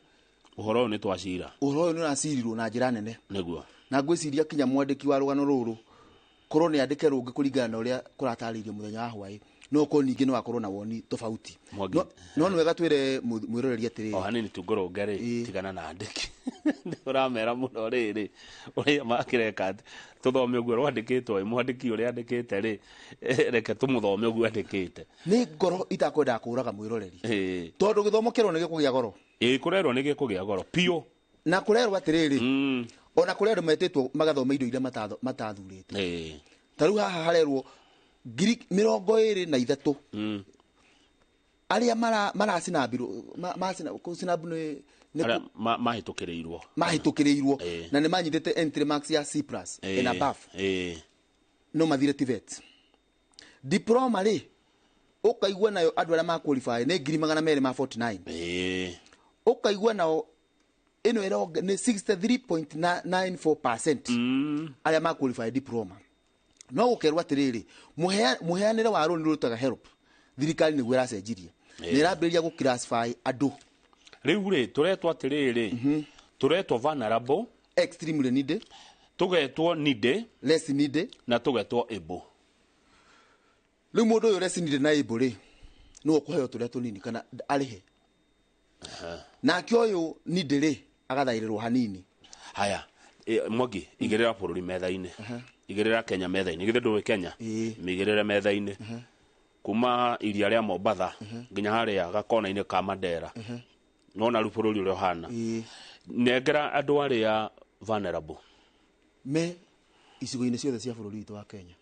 ũhoro ũyũ nĩ twacira ũhoro ũyũ nĩ ũracirirwo na njĩra nene nĩguo na ngwĩciria kinya mwandĩki wa rũgano rũrũ korwo nĩ andĩke rũngĩ kũringana na ũrĩa kũratarĩirio mũthenya wa hwaĩ no korwo ningĩ no akorwo na woni tofauti. No nĩ wega twĩre mwĩroreri atĩrĩrĩ o hanini tu ngũrũnge rĩ tigana na andĩki nĩ ũramera mũno rĩrĩ ũrĩa makĩreka tũthome ũguo rwandĩkĩtwo mwandĩki ũrĩa andĩkĩte rĩ reke tũmũthome ũguo andĩkĩte. Nĩ ngoro itakwendaga kũũraga mwĩroreri tondũ gĩthomo kĩerwo nĩ gĩkũgĩa goro. Kũrerwo nĩ gĩkũgĩa goro piũ na kũrerwo atĩrĩrĩ ona kũrĩ andũ metĩtwo magathoma indo iria matathurĩte. Ta rĩu haha harerwo 23 arĩa maracinambirwo kũcinambu nĩ mahĩtũkĩrĩirwo na nĩ manyitĩte entry marks ya C+ and above no mathire TVET. Diploma rĩ ũkaigua nayo andũ arĩa ma qualify nĩ 249 ũkaigua nao ĩno ĩronga nĩ 63.94% arĩa ma qualify diploma. No gũkerwo atĩrĩrĩ mũheanĩre wa rũni rũrutaga help thirikari nĩguo ĩracenjirie nĩ ĩrambĩrĩria gũ classify andũ. Rĩu rĩ tũretwo atĩrĩrĩ tũretwo vulnerable extremely needy tũgetwo needy less needy na tũgetwo able. Rĩu mũndũ ũyũ less needy na able rĩ nĩwe ũkũheo tũrĩa tũnini kana arĩhe nake ũyũ needy rĩ agathairĩrwo hanini. Haya Mwangi igĩrĩra bũrũri metha-inĩ igĩrĩra Kenya metha-inĩ githĩ ndũĩ Kenya mĩigĩrĩre metha-inĩ kuma iria rĩa Mombatha nginya harĩa gakona-inĩ ka Mandera nona rĩu bũrũri ũrĩa ũhana nengera andũ arĩa vulnerable me icigo-inĩ ciothe cia bũrũri witũ wa Kenya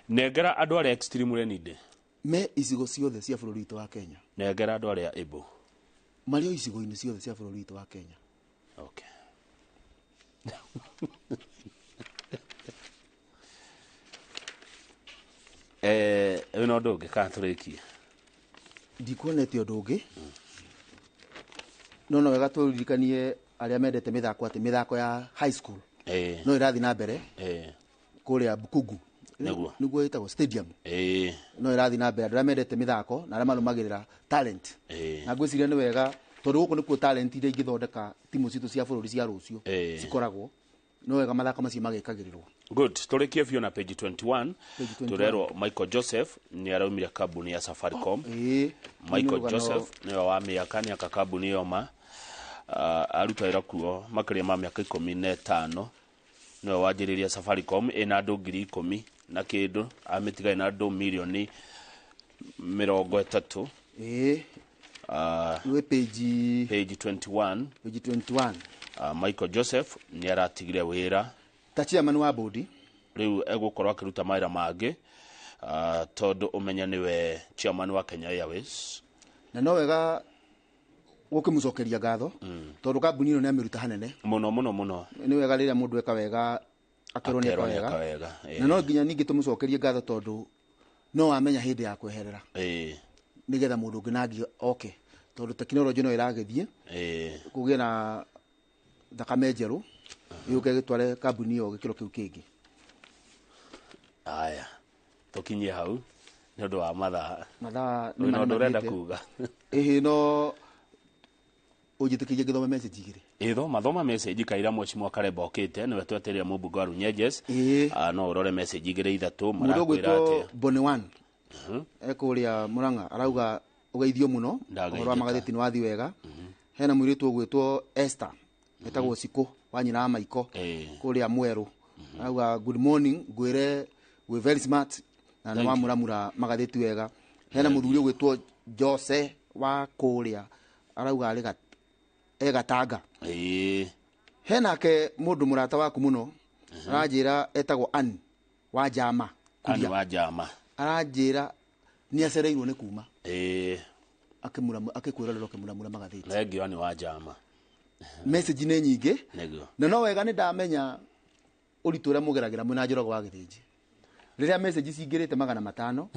nengera andũ arĩa extremely needy me icigo ciothe cia bũrũri witũ wa Kenya nengera andũ arĩa able marĩ o icigo-inĩ ciothe cia bũrũri witũ wa Kenya. Okay. Wĩna ũndũ ũngĩ kana tũrĩkie? Ndikuonete ũndũ ũngĩ, no wega tũririkanie arĩa mendete mĩthako atĩ mĩthako ya high school no ĩrathiĩ na mbere kũrĩa Bukungu. Nĩguo. Nĩguo ĩtagwo stadium. No ĩrathiĩ na mbere, andũ arĩa mendete mĩthako na arĩa marũmagĩrĩra talent, na ngwĩciria nĩ wega tondũ gũkũ nĩkuo talent iria ingĩthondeka timu citũ cia bũrũri cia rũciũ cikoragwo. No wega mathako macio magekagĩrĩrwo. Good, tũrĩkie biũ na page 21. Page 21. Tũrerwo Michael Joseph nĩ araumire kambuni ya Safaricom. Michael Nĩ rũgano- Joseph nĩwe wa mĩaka nĩ aka kambuni ĩyo ma aruta wĩra kuo makĩria ma mĩaka 15. Nĩwe wanjĩrĩria Safaricom ĩna andũ 10,000 na kĩndũ, amĩtiga ĩna andũ mirioni 30. Nĩ page Page 21. Page 21. Michael Joseph nĩ aratigire wĩra ta chairman wa bodi. Rĩu egũkorwo akĩruta mawĩra mangĩ, tondũ ũmenye nĩwe chairman wa Kenya Airways. Na no wega gũkĩmũcokeria ngatho tondũ kambuni ĩno nĩ amĩruta hanene mũno mũno mũno. Nĩ wega rĩrĩa mũndũ eka wega akerwo nĩ eka Akerwo nĩ eka wega. wega, Na no nginya ningĩ tũmũcokerie ngatho tondũ no amenya hĩndĩ ya kweherera nĩgetha mũndũ ũngĩ nangĩ oke, tondũ tekinoronjĩ no ĩragĩthiĩ, kũgĩe na thakame njerũ yũke gĩtware kambuni ĩyo gĩkĩro kĩu kĩngĩ. Aya, tũkinyie hau nĩ ũndũ wa mathaa. Mathaa nĩ Wĩna ũndũ ũrenda mathiĩte. kuga? Ĩhĩ, no ũnjĩtĩkĩrie ngĩthome message igĩrĩ? Ĩ, thoma thoma message kaira mheshimiwa Karemba okĩte nĩwe twetereire mũmbunge wa Runyenjes. No ũrore message igĩrĩ ithatũ Mũndũ marakwĩra ũgwĩtwo atĩa. Bone One ekũrĩa Murang'a arauga ũgeithio mũno. Ndageithĩka. Ũhoro wa magathĩti nĩ wathi wega. Hena mũirĩtu ũgwĩtwo Esther etagwo Cikũ wa nyina wa Maiko kũrĩa Mwerũ, arauga good morning, ngwĩre wĩ very smart na nĩ Thank you. wamuramura magathĩti wega. Hena mũthuri ũgwĩtwo Jose wa kũrĩa arauga arĩ e Gatanga. Henake mũndũ mũrata waku mũno aranjĩra etagwo Ann wa Jama. Ani Kuria. wa Jama. Aranjĩra nĩ acereirwo nĩ kuma akĩkwĩrorera ũkĩmuramura magathĩti. Thengio Ani wa Jama. Message nĩ nyingĩ. Nĩguo. Na no wega nĩ ndamenya ũritũ ũrĩa mũgeragĩra mwĩna Njoroge wa Gĩthĩnji rĩrĩa message cingĩrĩte 500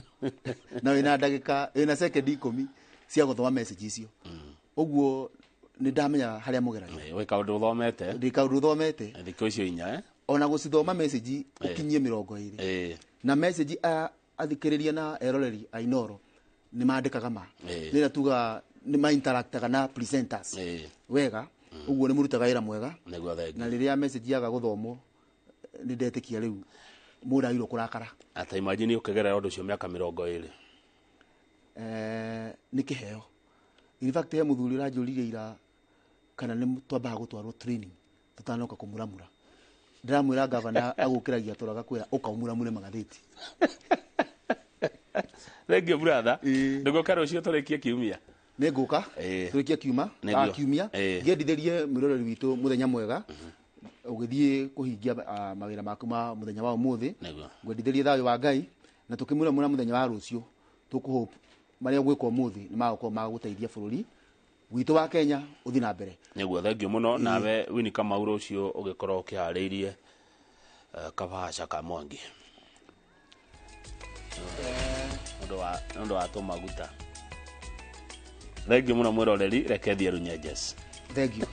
na wĩna ndagĩka wĩna sekendi 10 cia gũthoma message icio. Ũguo nĩ ndamenya harĩa mũgeragĩra. Wĩ kaũndũ ũthomete. Ndĩ kaũndũ ũthomete. Thikũ icio inya Ona gũcithoma message ũkinyie 20. Na message aya athikĩrĩria na eroreri a Inooro nĩ mandĩkaga ma nĩ tuga nĩ ma interactaga na presenters wega. Ũguo nĩ mũrutaga wĩra mwega. Nĩguo, thengio. Na rĩrĩa message yaga gũthomwo nĩ ndetĩkia rĩu mũndũ agĩrĩirwo kũrakara. Ata imagine ũkĩgerera ũndũ ũcio mĩaka 20. Nĩ kĩheo. In fact he mũthuri ũranjũririe ira kana nĩ twambaga gũtwarwo training tũtanoka kũmuramura. Ndĩramwĩra gavana agũkĩragia toro agakwĩra ũka ũmuramure magathĩti. Thengio brother, ndũgũka rũciũ tũrĩkie kiumia? Nĩ ngũka tũrĩkie kiuma. Nĩguo. Kiumia ngĩendithĩrie mwĩroreri witũ mũthenya mwega ũgĩthiĩ kũhingia mawĩra maku ma mũthenya wa ũmũthĩ. Nĩguo. Ngwendithĩrie thayũ wa Ngai na tũkĩmuramura mũthenya wa rũciũ tũkũhope marĩa ũgwĩka ũmũthĩ nĩ magũkorwo ma gũteithia bũrũri witũ wa Kenya ũthiĩ na mbere. Nĩguo, thengio mũno. Nawe Winnie Kamau rũciũ ũgĩkorwo ũkĩharĩirie kabahaca ka Mwangi nĩ ũndũ wa tũmaguta. Thengio mũno mwĩroreri, reke thiĩ Runyenjes. Thengio.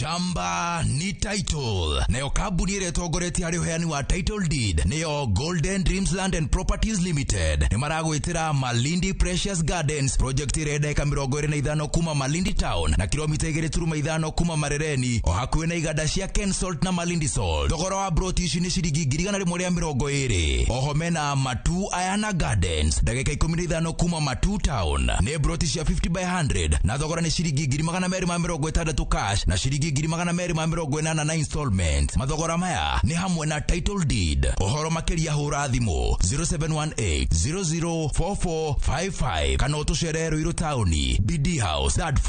Shamba ni title nayo kambuni ĩrĩa ĩtongoretie harĩ ũheani wa title deed nĩyo Golden Dreams Land and Properties Limited. Nĩ maragwĩtĩra Malindi Precious Gardens project ĩrĩa ndagĩka 25 kuma Malindi Town na kilomita 2.5 kuma Marereni, o hakuhĩ na iganda cia Kensalt na Malindi Salt. Thogora wa broti ici nĩ ciringi 120,000. Oho mena Matu Ayana Gardens ndagĩka 15 kuma Matu Town, nĩ broti cia 50 by 100 na thogora nĩ ciringi 260,000 cash na ciringi 280,000 na installment. Mathogora maya nĩ hamwe na title deed. Ũhoro makĩria hũra thimũ 0718 004455 kana ũtũcerere Ruiru taũni, BD House, third floor.